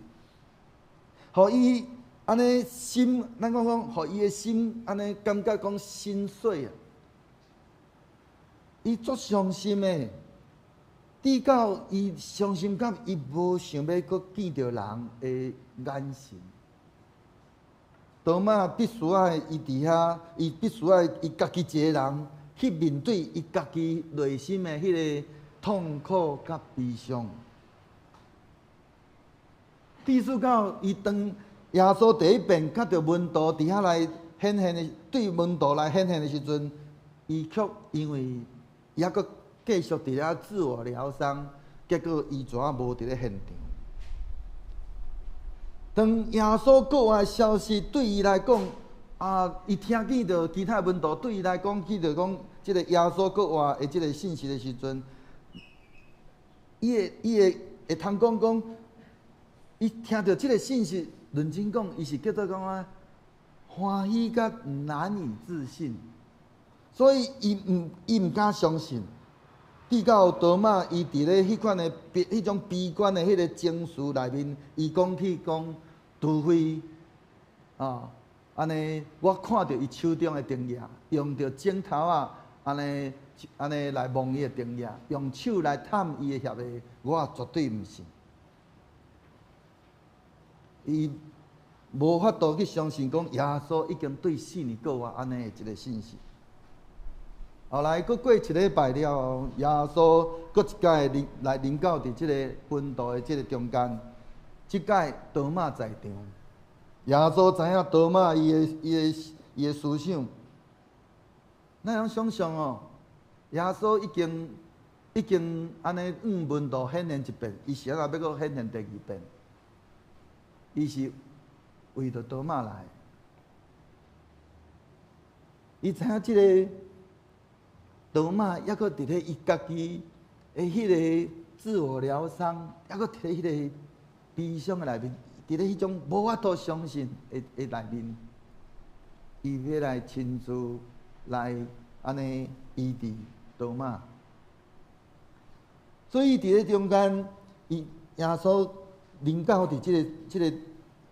實，予伊按呢心，咱講講，予伊的心按呢感覺講心碎啊，伊足傷心的，直到伊傷心到伊無想欲閣見著人的眼神。多馬必須愛伊佇遐，伊必須愛伊家己一個人去面對伊家己內心的彼個痛苦佮悲傷。直至到伊當耶穌第一遍看著門徒佇遐來顯現的，對門徒來顯現的時陣，伊卻因為伊猶閣繼續佇遐自我療傷，結果伊怎無佇咧現場。當耶穌復活的消息對伊來講，啊，伊聽見著其他門徒對伊來講，記著講這个耶穌復活的這个信息的時陣，伊會通講講，伊聽著這个信息，認真講，伊是叫做講啊，歡喜佮難以置信，所以伊毋敢相信。直到多馬伊佇咧彼款的悲、彼種悲觀的彼個情緒內面，伊講起講，除非啊，按呢，我看著伊手中的釘跡，用著指頭仔，按呢按呢來摸伊的釘跡，用手來探伊的額的，我絕對毋信。伊無法度去相信講耶穌已經對死裡復活按呢的一個信息。後來，閣過一禮拜了後，耶穌閣一擺臨來臨到佇這个門徒的這个中間，這擺多馬在場。耶穌知影多馬伊的思想，咱通想像哦，耶穌已經按呢向門徒顯現一遍，伊是按怎欲閣顯現第二遍？伊是為著多馬來，伊知影這个多馬猶閣佇咧伊家己的彼个自我療傷，猶閣佇咧彼个悲傷的內面，佇咧彼種無法度相信的內面，伊欲來親自來按呢醫治多馬。所以佇咧中間，伊耶穌臨到佇這个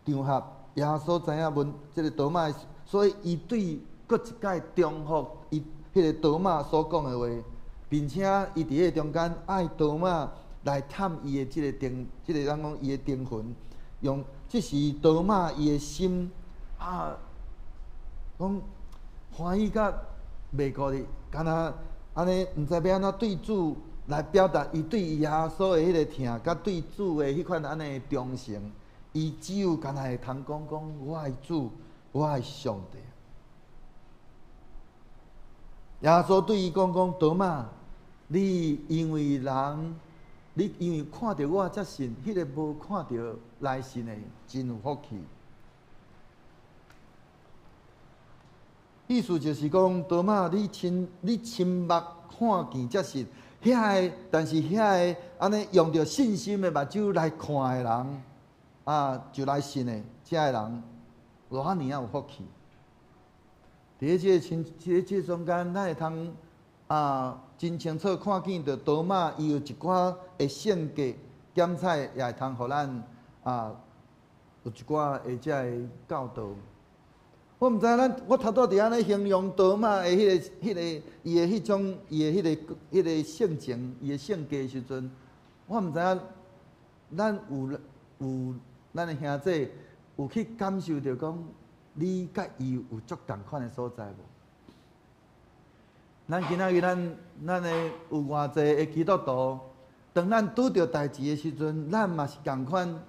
場合，耶穌知影問這个多馬，所以伊對閣一擺重複伊彼个多馬所講的話，並且伊佇彼個中間愛多馬來探伊的這个釘，這个咱講伊的釘痕，用這時多馬伊的心啊，講歡喜甲袂過去，敢若按呢毋知欲按怎對主來表達伊對耶穌的彼个疼，佮對主的彼款按呢忠誠，伊只有敢若會通講講我的主，我的上帝。耶穌對伊講講，多馬，你因為人，你因為看著我才信，彼个無看著來信的，真有福氣。意思就是講，多馬，你親目看見才信，遐个，但是遐个按呢用著信心的目睭來看的人，啊，就來信的，遮个人，偌爾仔有福氣。佇咧這个親，佇咧這个中間，咱會通啊，真清楚看見著多馬伊有一寡的性格，檢採也會通予咱啊，有一寡的這个教導。我毋知咱，我頭拄佇按呢形容多馬的彼個、伊的彼種、伊的彼個性情、伊的性格的時陣，我毋知影咱有咱的兄弟有去感受著講，你佮伊有足仝款的所在無？咱今仔日咱的有偌濟的基督徒，當咱拄著代誌的時陣，咱嘛是仝款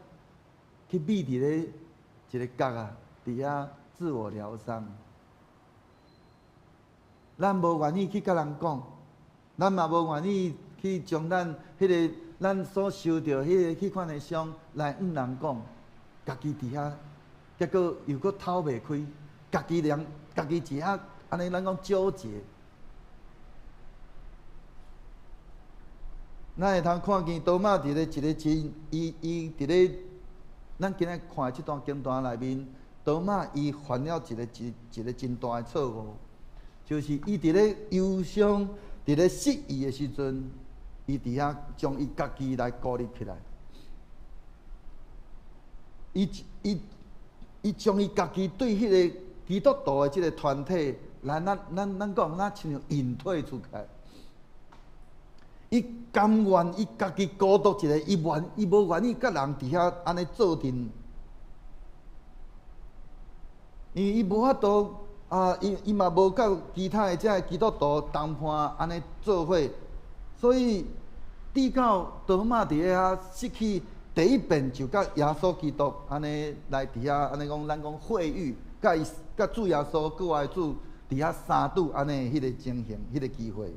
去覕佇咧一个角仔，佇遐自我療傷。咱無願意去佮人講，咱嘛無願意去將咱彼个咱所受著彼个彼款的傷來向人講，家己佇遐，結果又閣透袂開，家己人家己佇遐按呢咱講糾結。咱會通看見多馬佇咧一个真，伊佇咧咱今仔看的這段經段內面，多馬伊犯了一個真大的錯誤，就是伊佇咧憂傷、佇咧失意的時陣，伊佇遐將伊家己來孤立起來。伊將伊家己對彼个基督徒的這个團體來，咱講，咱親像隱退出去。伊甘願伊家己孤獨一个，伊無願意佮人佇遐按呢做陣，因為伊無法度啊，伊嘛無佮其他的這个基督徒同伴按呢做伙，所以直到多馬佇遐失去第一遍就佮耶穌基督按呢來佇遐按呢講，咱講會遇，佮伊佮主耶穌閣外主佇遐相拄按呢彼个情形，彼个機會。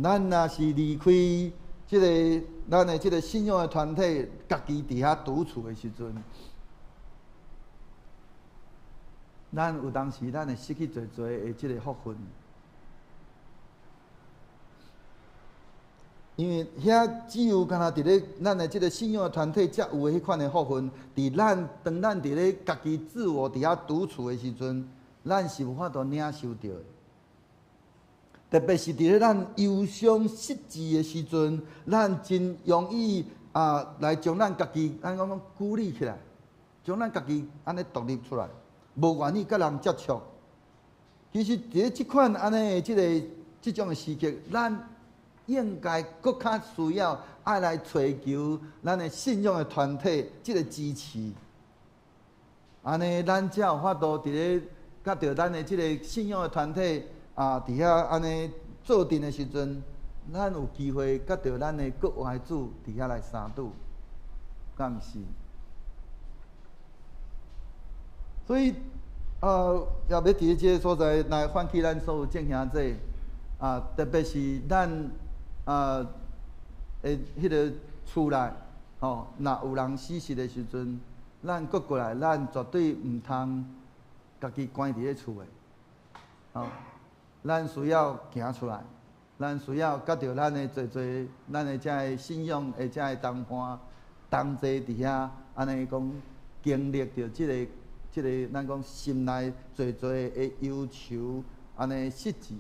咱若是離開這个咱的這个信仰的團體，家己佇遐獨處的時陣，咱有當時咱會失去濟濟的這个福分，因為遐只有干焦佇咧咱的這个信仰的團體才有的彼款的福分，佇咱當咱佇咧家己自我佇遐獨處的時陣，咱是有法度領受著的。特別是佇咧咱憂傷失志的時陣，咱真容易啊來將咱家己按講講孤立起來，將咱家己按呢獨立出來，無願意佮人接觸。其實佇咧這款按呢這个這種的時刻，咱應該閣較需要愛來揣求咱的信仰的團體這个支持。按呢，咱才有法度佇咧佮著咱的這个信仰的團體。啊！佇遐按呢做陣的時陣，咱有機會佮著咱的國外主佇遐來相拄，敢毋是？所以，也欲佇這个所在來喚起咱所有眾兄弟，啊，特別是咱啊的彼个厝內，吼，若有人死實的時陣，咱閣過來，咱絕對毋通家己關佇咧厝的，吼。咱需要行出來，咱需要佮著咱的濟濟，咱的這个信仰的這个同伴同齊佇遐，按呢講經歷著這個，咱講心內濟濟的憂愁，按呢失志，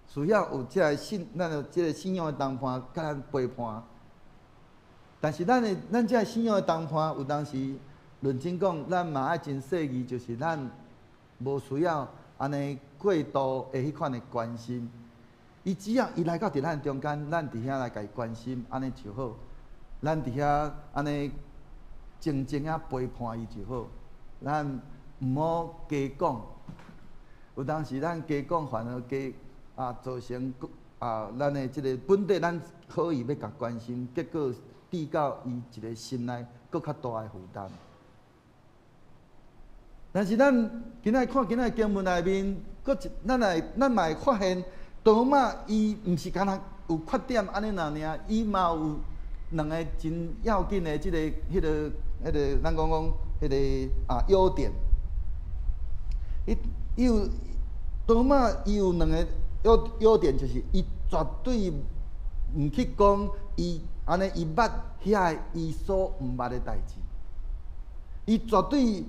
需要有這个信，咱的這个信仰的同伴佮咱陪伴。但是咱這个信仰的同伴，有當時論真講，咱嘛愛真細膩，就是咱無需要按呢過度的彼款的關心。伊只要伊來到佇咱中間，咱佇遐來共伊關心，按呢就好。咱佇遐按呢靜靜仔陪伴伊就好。咱毋好加講，有當時咱加講反而加啊造成啊咱的這個本底咱好意欲共關心，結果致到伊一个心內閣較大的負擔。但是咱今仔看今仔經文內面，閣一咱來咱嘛會發現，多馬伊毋是干焦有缺點按呢爾爾，伊嘛有兩个真要緊的這个、彼个、彼个，咱講講彼个啊優點。伊有多馬伊有兩个優點，就是伊絕對毋去講伊按呢伊捌遐个伊所毋捌的代誌，伊絕對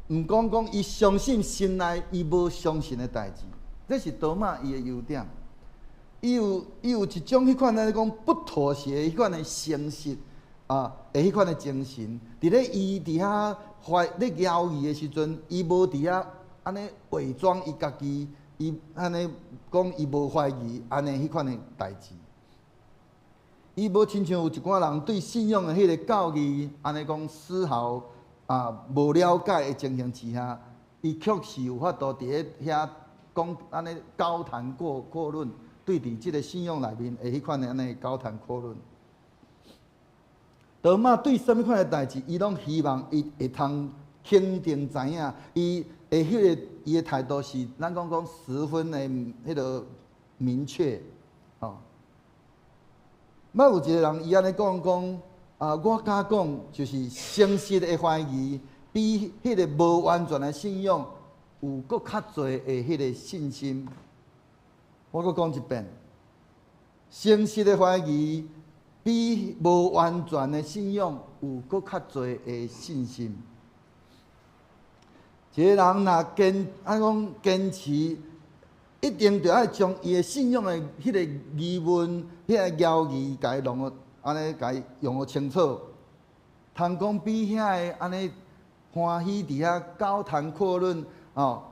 毋講講伊相信心內伊無相信的代誌，這是多馬伊的優點。伊有一種彼款按呢講不妥協彼款的誠實，啊，的彼款的精神，伫咧伊伫遐懷咧猶豫的時陣，伊無佇遐按呢偽裝伊家己，伊按呢講伊無懷疑按呢彼款的代誌。伊無親像有一寡人對信仰的彼个教義，按呢講絲毫啊無了解的情形之下，伊卻是有法度佇咧遐講按呢高談闊闊論，對佇這个信仰內面的彼款的按呢高談闊論。多馬對啥物款的代誌，伊攏希望伊會通肯定知影，伊的彼个伊的態度是，咱講講十分的彼个明確，吼。捌有一個人伊按呢講講，啊，我敢講，就是誠實的懷疑，比彼个無完全的信仰有閣較濟的彼个信心。我閣講一遍，誠實的懷疑比無完全的信仰有閣較濟的信心。一個人若堅，按講堅持，一定著愛將伊的信仰的彼個疑問、彼个猶豫，共伊弄予按呢，共伊用予清楚。通講比遐個按呢歡喜佇遐高談闊論，哦，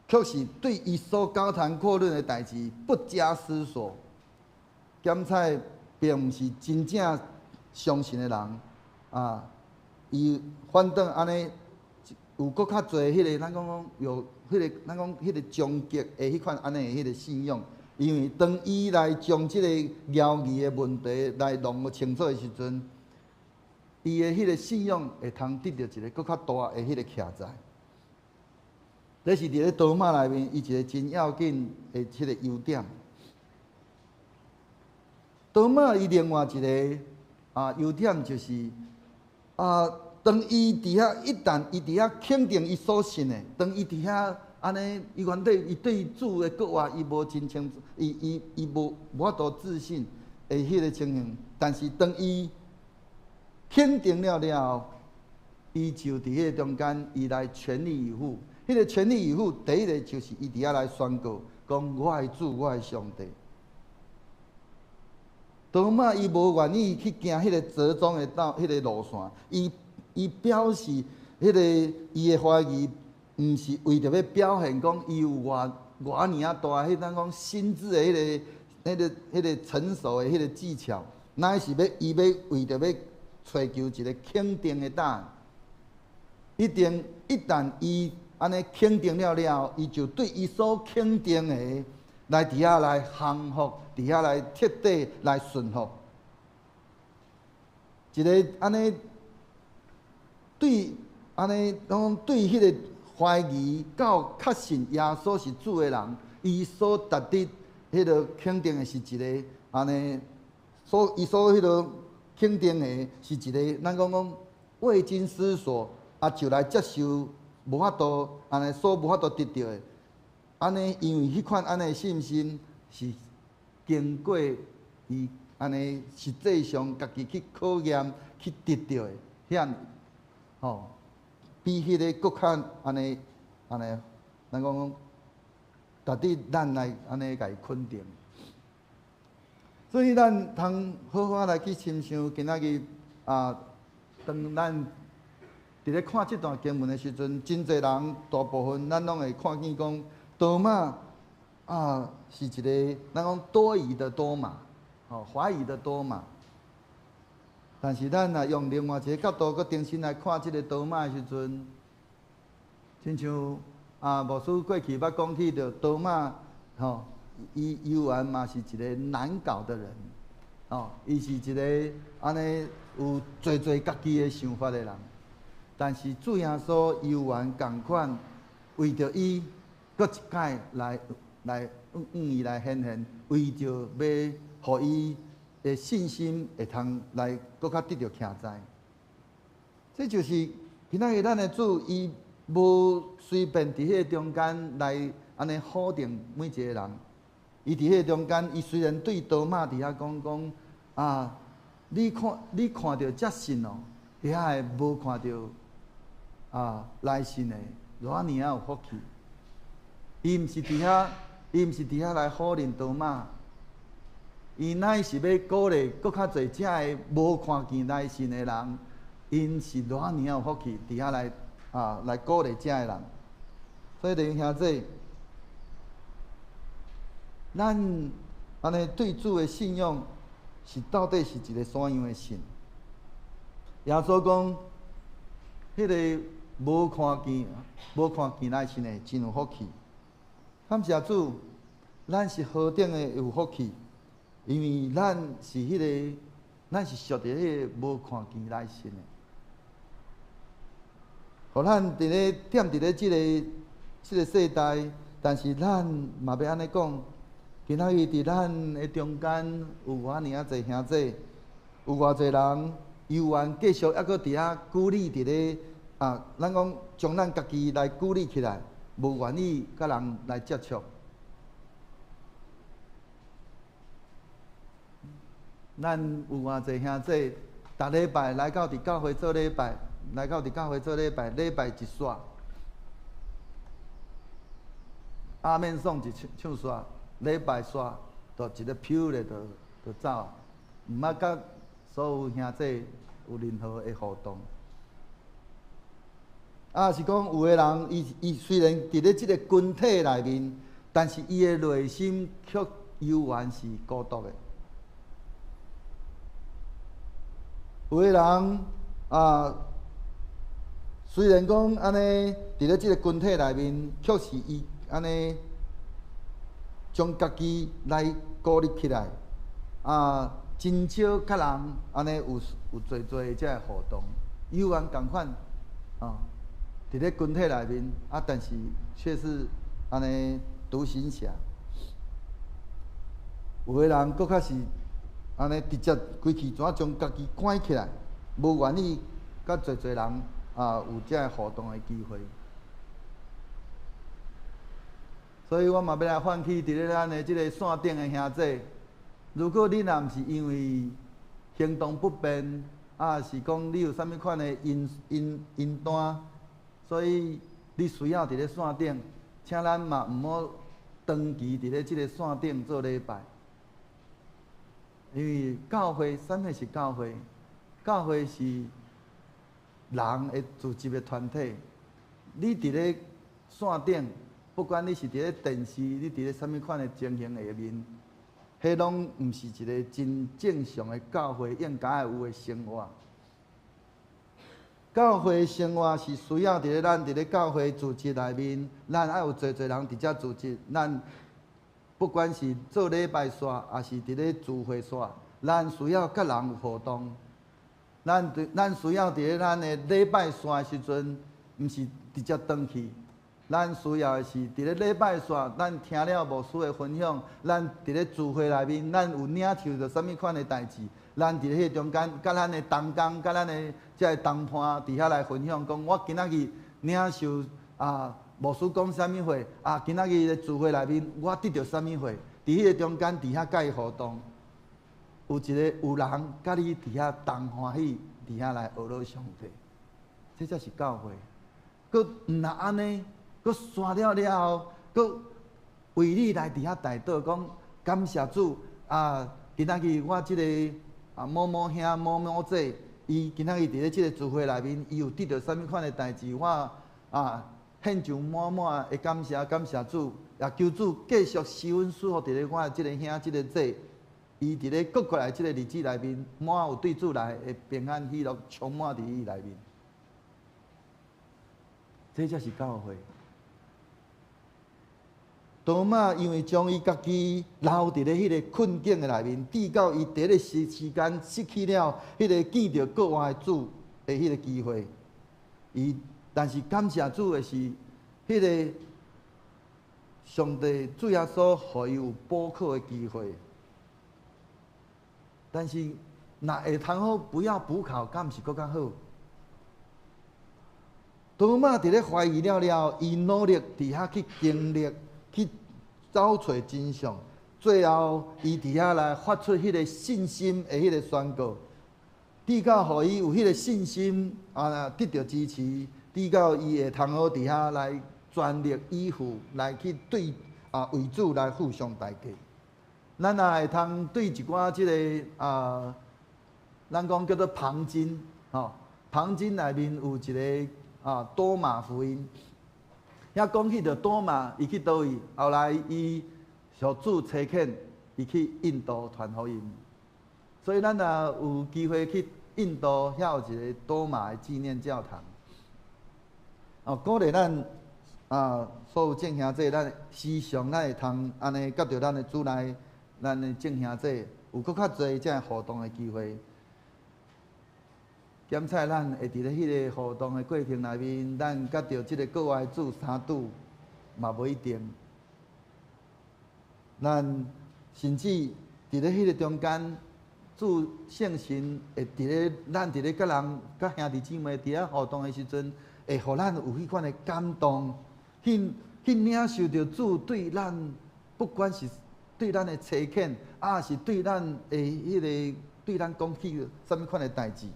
卻是對伊所高談闊論的代誌不加思索，檢採並毋是真正相信的人，啊，伊反倒按呢有閣較濟彼个，咱講講有彼个，咱講彼个終極的彼款按呢彼个信仰，因為當伊來將這個猶豫的問題來弄予清楚的時陣，伊的彼个信仰會通得著一個閣較大的彼个徛在。這是佇咧多馬內面，伊一個真要緊的這個優點。多馬伊另外一個啊優點就是啊，當伊佇遐一旦伊佇遐肯定伊所信的，當伊佇遐按呢，伊原底伊對主的國話伊無真清楚，伊伊伊無無法度自信的彼個情形，但是當伊肯定了了後，伊就佇彼個中間，伊來全力以赴。彼個全力以赴，第一个就是伊佇遐來宣告，講我的主，我的上帝。多馬伊無願意去行彼個折中的道，彼個路線，伊伊表示彼個伊的懷疑，毋是為著欲表現講伊有偌偌爾仔大，彼咱講心智的彼个、彼個、彼個成熟的彼個技巧，乃是欲伊欲為著欲揣求一個肯定的答案。一定一旦伊按呢肯定了了後，伊就對伊所肯定的來佇遐來降服，佇遐來徹底來順服。一个按呢對按呢講對彼个懷疑到確信耶穌是主的人，伊所達得彼个肯定的是一个按呢所伊所彼个肯定的是一个，咱講講未經思索啊就來接受無法度按呢所無法度得著的。按呢，因為彼款按呢信心是經過伊按呢實際上家己去考驗去得著的，遐吼，比彼个閣較按呢按呢，咱講講，值得咱來按呢共伊肯定。所以咱通好好來去深想今仔日啊，當咱佇咧看這段經文的時陣，真濟人大部分咱攏會看見講。多馬啊，是一个咱講多疑的多馬，吼，懷疑的多馬。但是咱若用另外一个角度，閣重新來看這个多馬的時陣，親像啊牧師過去捌講起著多馬，吼，伊猶原嘛是一个難搞的人，吼，伊是一个按呢有濟濟家己的想法的人。但是主耶穌猶原仝款為著伊。閣一擺來來向伊來顯現，為著欲予伊的信心會通來閣較得著徛在。這就是今仔日咱的主，伊無隨便佇彼个中間來按呢否定每一个人。伊佇彼个中間，伊雖然對多馬佇遐講講啊，你看你看著才信哦，遐个無看著啊來信的，偌爾仔有福氣。伊毋是佇遐，伊毋是佇遐來否認多馬，伊乃是欲鼓勵閣較濟遮个無看見來信的人，𪜶是偌爾有福氣，佇遐來啊來鼓勵遮个人。所以弟兄兄姊，咱按呢對主的信仰是到底是一个啥樣的信？耶穌講，彼个無看見來信的，真有福氣。感謝主，咱是何等的有福氣，因為咱是彼个，咱是屬佇彼个無看見來信的。予咱佇咧踮佇咧這個世代，但是咱嘛欲按呢講，今仔日佇咱的中間有偌爾仔濟兄弟，有偌濟人猶原繼續猶閣佇遐孤立佇咧啊，咱講將咱家己來孤立起來，無願意佮人來接觸。咱有偌濟兄弟，逐禮拜來到佇教會做禮拜，來到佇教會做禮拜，禮拜一煞，阿們頌一唱唱煞，禮拜煞，就一个飄咧就就走，毋捌佮所有兄弟有任何的互動。啊，是講有的人，伊伊雖然佇咧這个群體內面，但是伊的內心卻猶原是孤獨的。有的人啊，雖然講按呢，佇咧這个群體內面，卻是伊按呢將家己來孤立起來，啊，真少佮人按呢有有濟濟這个互動，猶原仝款，啊，佇咧群體內面，啊，但是卻是按呢獨行俠。有的人閣較是按呢直接規氣怎將家己關起來，無願意佮濟濟人啊有這个互動的機會。所以我嘛欲來喚起佇咧咱的這个線頂的兄弟，如果你若毋是因為行動不便，啊是講你有啥物款的因因因單，所以你需要佇咧線頂，請咱嘛毋好長期佇咧這個線頂做禮拜，因為教會啥物是教會？教會是人的組織的團體，你佇咧線頂，不管你是佇咧電視，你佇咧啥物款的情形下面，彼攏毋是一个真正常的教會應該有的生活。教會生活是需要佇咧咱佇咧教會組織內面，咱愛有濟濟人佇遮組織，咱不管是做禮拜煞，抑是佇咧聚會煞，咱需要佮人有互動。咱咱需要佇咧咱的禮拜散的時陣，毋是直接轉去。咱需要的是佇咧禮拜散，咱聽了牧師的分享，咱佇咧聚會內面，咱有領受著啥物款的代誌，咱佇彼中間，佮咱的同工，佮咱的這个同伴佇遐來分享，講我今仔日領受啊牧師講啥物話，啊今仔日咧聚會內面我得著啥物話，佇彼个中間佇遐佮伊互動，有一个有人佮你佇遐同歡喜，佇遐來學樂上帝，這才是教會。閣毋若按呢？閣散了了後，閣為你來佇遐代禱，講感謝主啊！今仔日我這個啊某某兄某某姐，伊今仔日佇咧這個聚會內面，伊有得著啥物款的代誌，我啊獻上滿滿的感謝，感謝主，也求主繼續施恩賜福佇咧我的這個兄這個姐，伊佇咧閣過來這個日子內面，滿有對主來的平安喜樂充滿佇伊內面，這才是教會。多瑪因為將伊家己留佇咧彼个困境的內面，直到伊佇咧時時間失去了彼个見著閣活的主的彼个機會。伊但是感謝主的是，彼个上帝主耶穌予伊有補考的機會。但是若會通好不要補考，敢毋是閣較好？多瑪佇咧懷疑了了，伊努力佇遐去經歷。去找揣真相，最後伊佇遐來發出彼个信心的彼个宣告，直到予伊有彼个信心啊，得著支持，直到伊會通好佇遐來全力以赴來去對啊為主來付上代價。咱也會通對一寡這个啊，咱講叫做旁經，吼，旁經內面有一个啊多馬福音，遐講起著多馬，伊去佗位，後來伊受主差遣，伊去印度傳福音。所以咱若有機會去印度，遐有一个多馬的紀念教堂。哦，鼓勵咱啊，所有眾兄弟，咱時常咱會通按呢，佮著咱的主內，咱的眾兄弟有閣較濟這互動的機會。檢採咱會佇咧彼个互動的過程內面，咱佮著這个國外主相拄嘛無一定。咱甚至佇咧彼个中間，主聖神會佇咧咱佇咧佮人、佮兄弟姊妹佇遐互動的時陣，會予咱有彼款的感動，去領受著主對咱，不管是對咱的差遣，抑是對咱的彼个對咱講起啥物款的代誌，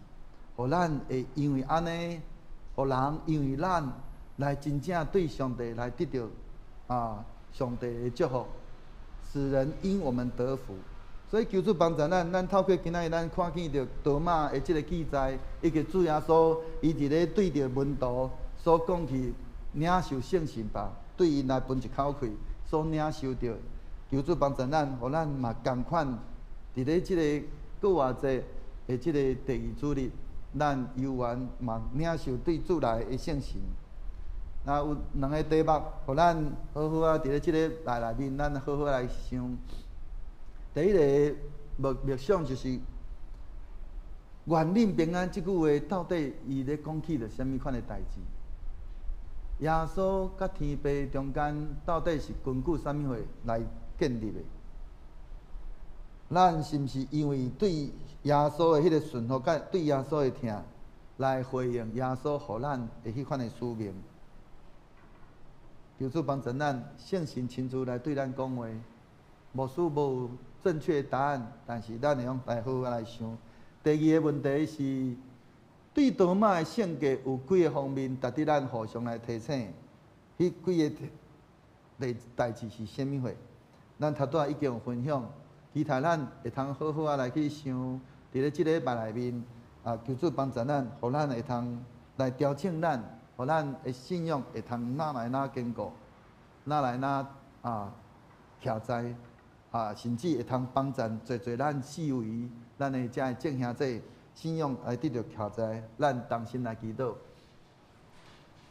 予咱會因為按呢，予人因為咱來真正對上帝來得著啊上帝的祝福，使人因我們得福。所以求主幫助咱，咱透過今仔日咱看見著多馬的這个記載，以及主耶穌伊佇咧對著門徒所講起領受聖神吧，對𪜶來分一口氣，所領受著。求主幫助咱，予咱嘛仝款佇咧這个復活節的這个第二主日，咱猶原嘛領受對主來的聖神。那有兩个題目，予咱好好啊佇咧這个禮內面，咱好好來想。第一个默想就是“願恁平安”這句話到底伊咧講起著啥物款的代誌？耶穌佮天父中間到底是根據啥物貨來建立的？咱是毋是因為對耶穌的彼个順服，佮對耶穌的疼，來回應耶穌予咱的彼款的使命？求主幫助咱，聖神親自來對咱講話。牧師無正確答案，但是咱會用來好好來想。第二个問題是，對多馬的性格有幾个方面值得咱互相來提醒。彼幾个代誌是啥物貨？咱頭拄仔已經有分享，期待咱會通好好仔來去想，佇咧這个禮拜內面，啊，求主幫助咱，予咱會通來調整咱，予咱的信仰會通愈來愈堅固，愈來愈啊徛在。啊，甚至會通幫助濟濟咱四圍，咱的遮的眾兄弟信仰來得著徛在，咱同心來祈禱。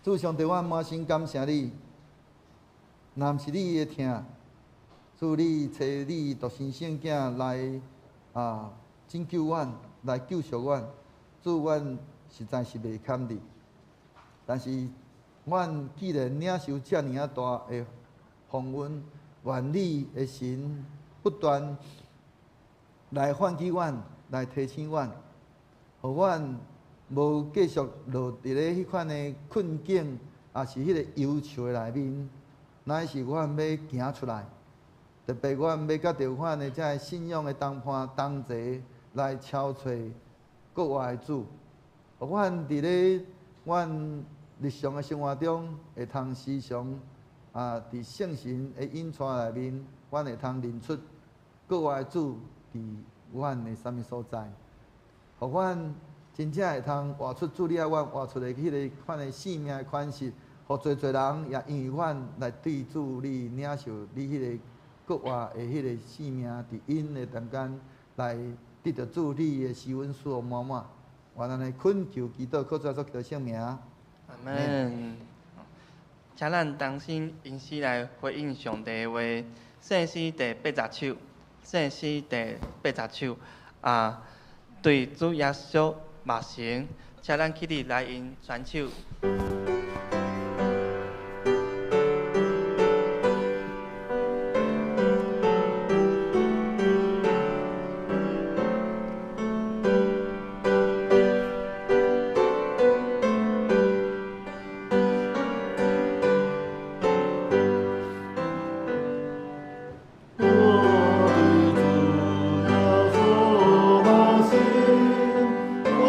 主上帝，我滿心感謝你，若毋是你的疼，主你差你獨生聖囝來啊拯救阮，來救贖阮，主阮實在是袂堪得。但是，阮既然領受遮爾仔大的豐恩，願你的神不斷來喚起阮，來提醒阮，予阮無繼續落佇咧彼款的困境，抑是彼个憂愁的內面，乃是阮欲行出來。特別阮欲佮著阮的這个信仰的同伴同齊來朝揣國外的主，予阮佇咧阮日常的生活中會通時常啊，佇聖神的引帶內面，阮會通認出國外的主佇阮的啥物所在，予阮真正會通活出主你愛阮活出的彼个款的生命的款式，予濟濟人也因為阮來對主你領受你彼个國外的彼个生命，佇𪜶的中間來得著主你的施恩賜福滿滿。願按呢懇求祈禱，靠主耶穌基督聖名。阿門。請咱同心吟詩來回應上帝的話，聖詩第八十首，聖詩第八十首啊，對主耶穌目神，請咱起立來用傳手。我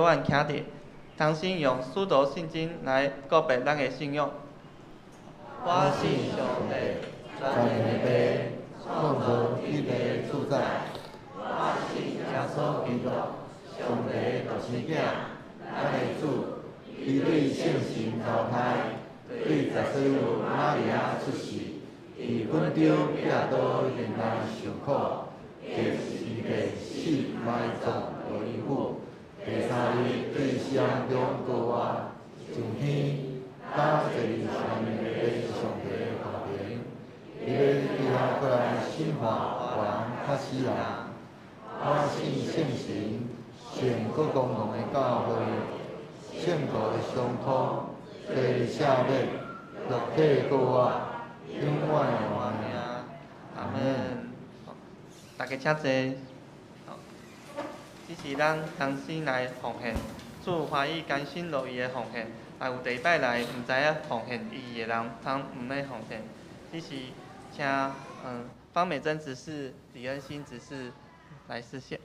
约翰徛伫，同心用使徒信经来告白咱的信仰。我信上帝，全能的父，创造天地主宰。我信耶稣基督，上帝独生子，咱的主，伊对圣神投胎，对十四母玛利亚出世，伫本丢彼拉多面内受苦，钉十字架死埋葬落阴府，第三日对死人中复活，上天，搭坐伫上面的上帝右边，伊欲伫遐阁来审判活人佮死人。我信圣神，圣阁公共的教会，圣徒的相通，罪赦免，肉体复活，永远的活命。阿门。大家请坐。这是咱同心来奉献，主欢喜甘心乐意的奉献。若有第一摆来毋知影奉献意义的人，通毋免奉献。这是请方美珍执事、李恩心执事来司献。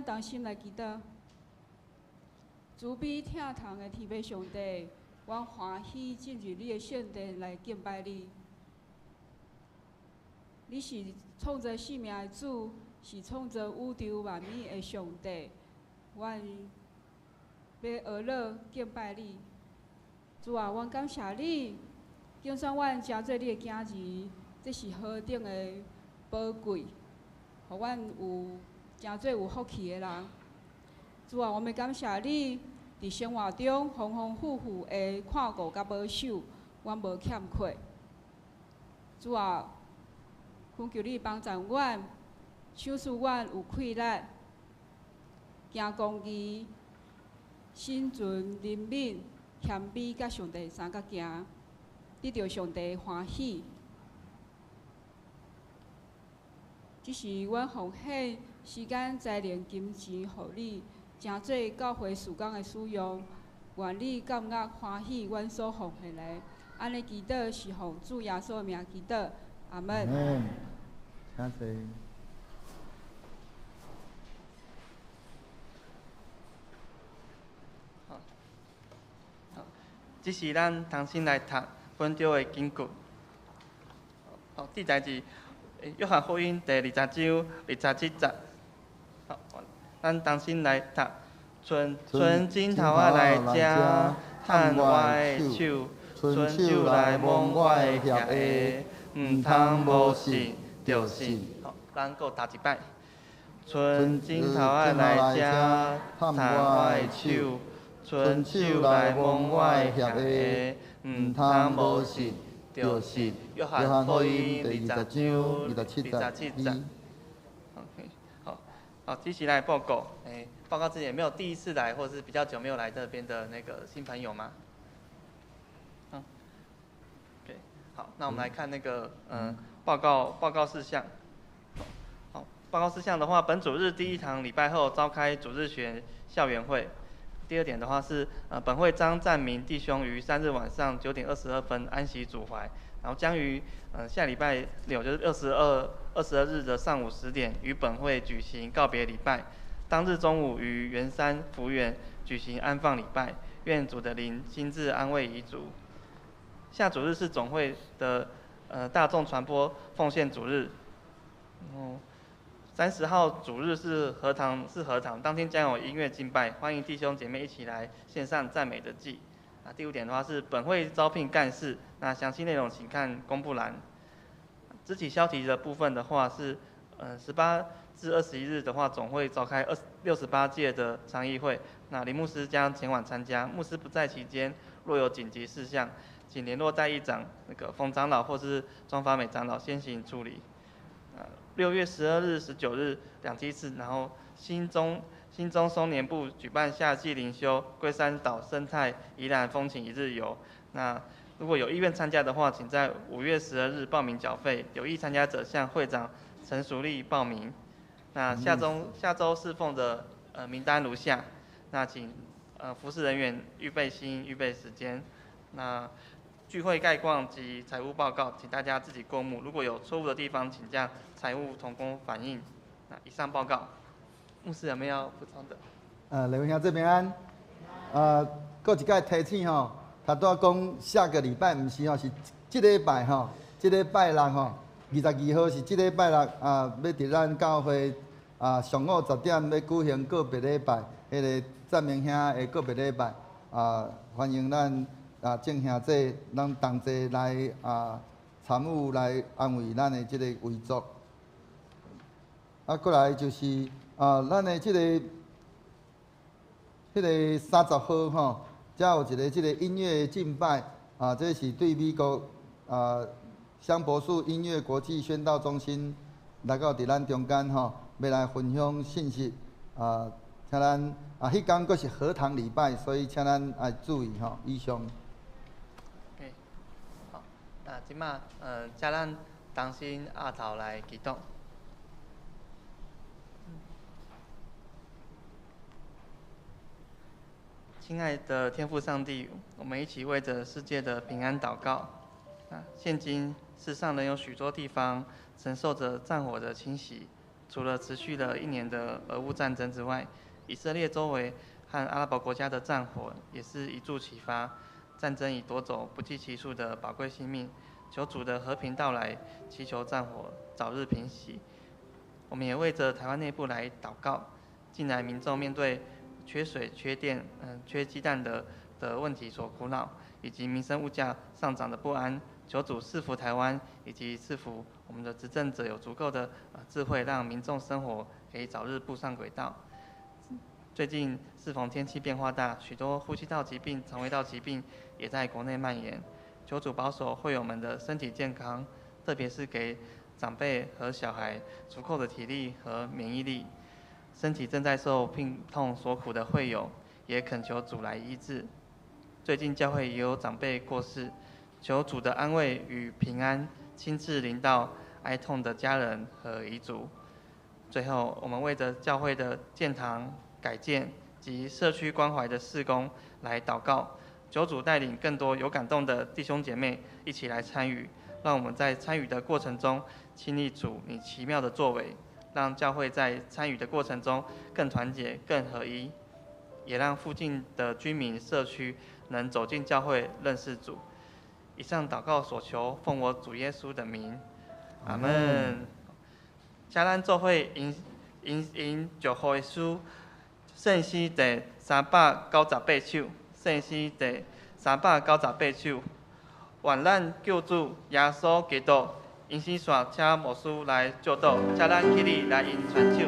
同心来祈祷，慈悲疼痛的天父上帝，阮欢喜进入你的圣殿来敬拜你。你是创造生命的主，是创造宇宙万物的上帝。阮欲学乐敬拜你。主啊，阮感谢你，拣选阮成做你的囝儿，这是何等的宝贵，予阮有成做有福气的人。主啊，我们感谢你，伫生活中丰丰富富的看顾佮保守，阮无欠缺。主啊，恳求你帮助阮，赏赐阮有气力，行公义，心存怜悯、谦卑，佮上帝相佮行，得著上帝欢喜。这是阮奉献时间、财力、金钱，予你，成做教会事工的使用。愿你感觉欢喜阮所奉献的。按呢祈祷是奉主耶稣的名祈祷，阿门。请坐。好，这是咱同心来读本周的经句。好，記載佇約翰福音第二十章二十七節。好，咱同心來讀。伸伸指頭仔來遮，探我的手，伸手來摸我的額下，毋通無信著信。好，咱閣讀一擺。伸指頭仔來遮，探我的手，伸手來摸我的額下，毋通無信著信。約翰福音二十章二十七節。OK，好，好，繼續來報告。報告之前有沒有第一次來，或是比較久沒有來這邊的那個新朋友嗎？嗯，OK，好，那我們來看那個報告事項。好，報告事項的話，本主日第一堂禮拜後召開主日學校園會。第二點的話是，本會張占明弟兄於3日晚上9點22分安息主懷，然後將於下禮拜六，就是22日的上午10點，於本會舉行告別禮拜。當日中午於圓山福園舉行安放禮拜，願主的靈親自安慰遺族。下主日是總會的大眾傳播奉獻主日。30號主日是合堂，是合堂，當天將有音樂敬拜，歡迎弟兄姐妹一起來獻上讚美的祭。啊，第五點的話是本會招聘幹事，那詳細內容請看公布欄。肢體消息的部分的話是，18至21日的話，總會召開68屆的常議會，那林牧師將前往參加。牧師不在期間，若有緊急事項，請聯絡代議長那個馮長老或是莊發美長老先行處理。6月12日、19日兩梯次，然後新中松年部舉辦夏季靈修龜山島生態宜蘭風情一日遊。那如果有意願參加的話，請在5月12日報名繳費。有意參加者向會長陳淑麗報名。那下周侍奉的名單如下，那請服侍人員預備心、預備時間。那聚會概況及財務報告，請大家自己過目。如果有錯誤的地方，請向財務同工反映。那以上報告，牧師有沒有要補充的？雷文兄這邊安。閣一擺提醒吼，頭拄仔講下個禮拜毋是吼，是這禮拜吼，這禮拜六吼，22號是這禮拜六啊，欲佇咱教會啊上午10點欲舉行告別禮拜，彼個讚明兄的告別禮拜啊，歡迎咱啊眾兄弟咱同齊來啊參與來安慰咱的這個遺族。啊，過來就是啊，咱的這個彼個30號吼，才有一個這個音樂敬拜啊，這是對美國啊香柏樹音樂國際宣道中心來到佇咱中間吼，欲來分享信息啊，請咱啊，彼工閣是合堂禮拜，所以請咱愛注意吼。以上。 OK，好，那這馬請咱同心徛頭來祈禱。親愛的天父上帝，我們一起為著世界的平安禱告。啊，現今世上仍有許多地方承受着戰火的侵襲，除了持續了一年的俄烏戰爭之外，以色列周圍和阿拉伯國家的戰火也是一觸即發，戰爭已奪走不計其數的寶貴性命。求主的和平到來，祈求戰火早日平息。我們也為著台灣內部來禱告，近來民眾面對缺水、缺電、缺雞蛋的問題所苦惱，以及民生物價上漲的不安，求主賜福台灣，以及賜福我們的執政者有足夠的智慧，讓民眾生活可以早日步上軌道。最近適逢天氣變化大，許多呼吸道疾病、腸胃道疾病也在國內蔓延。求主保守會友們的身體健康，特別是給長輩和小孩足夠的體力和免疫力。身體正在受病痛所苦的會友，也懇求主來醫治。最近教會也有長輩過世，求主的安慰與平安親自臨到哀痛的家人和遺族。最後，我們為著教會的建堂改建及社區關懷的事工來禱告，求主帶領更多有感動的弟兄姐妹一起來參與，讓我們在參與的過程中經歷主你奇妙的作為。讓教會在參與的過程中更團結、更合一，也讓附近的居民社區能走進教會認識主。以上禱告所求，奉我主耶穌的名，阿門。請咱做伙吟吟吟祝福的詩，聖詩第398首，聖詩第398首。願咱救主耶穌基督，因此煞請牧師來祝禱，請咱起立來因傳手。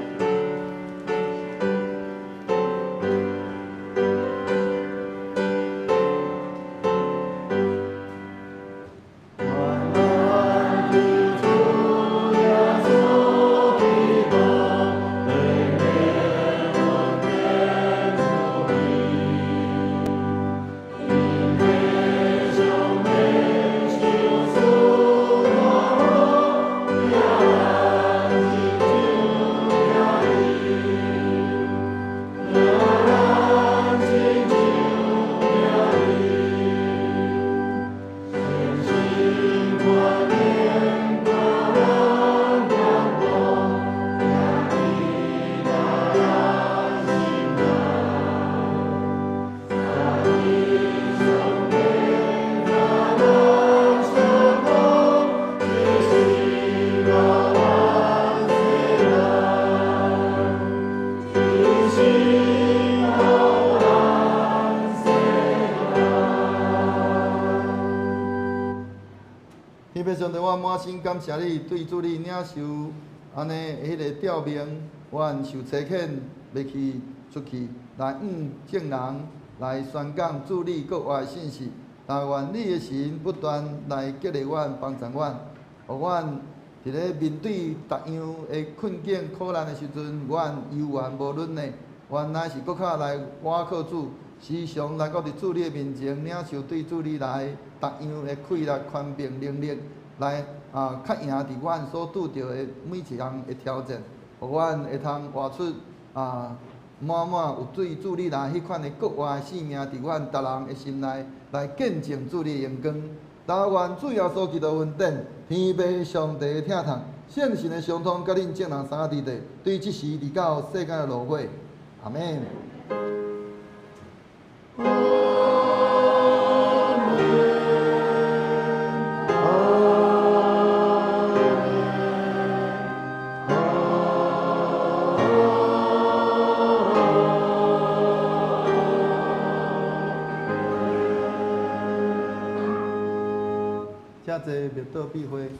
上帝，我滿心感謝你，對主你領受按呢彼个召命，阮受差遣欲去出去來向眾人來宣講主你國活的信息。但願你的神不斷來激勵阮、幫助阮，予阮佇咧面對逐樣的困境、苦難的時陣，阮猶原無軟弱，阮乃是閣較來倚靠主，時常來到佇主你的面前，領受對主你來逐樣的氣力、權柄、能力。來啊，較贏佇阮所拄著的每一項的挑戰，予阮會通活出啊滿滿有對主你來彼款的國活的生命，佇阮逐人的心內來見證主你的榮光。但願主耶穌基督恩典、天父上帝的疼痛、聖神的相通，佮恁眾人三個佇地，對這時直到世間的落尾。阿們。請坐，默禱閉會。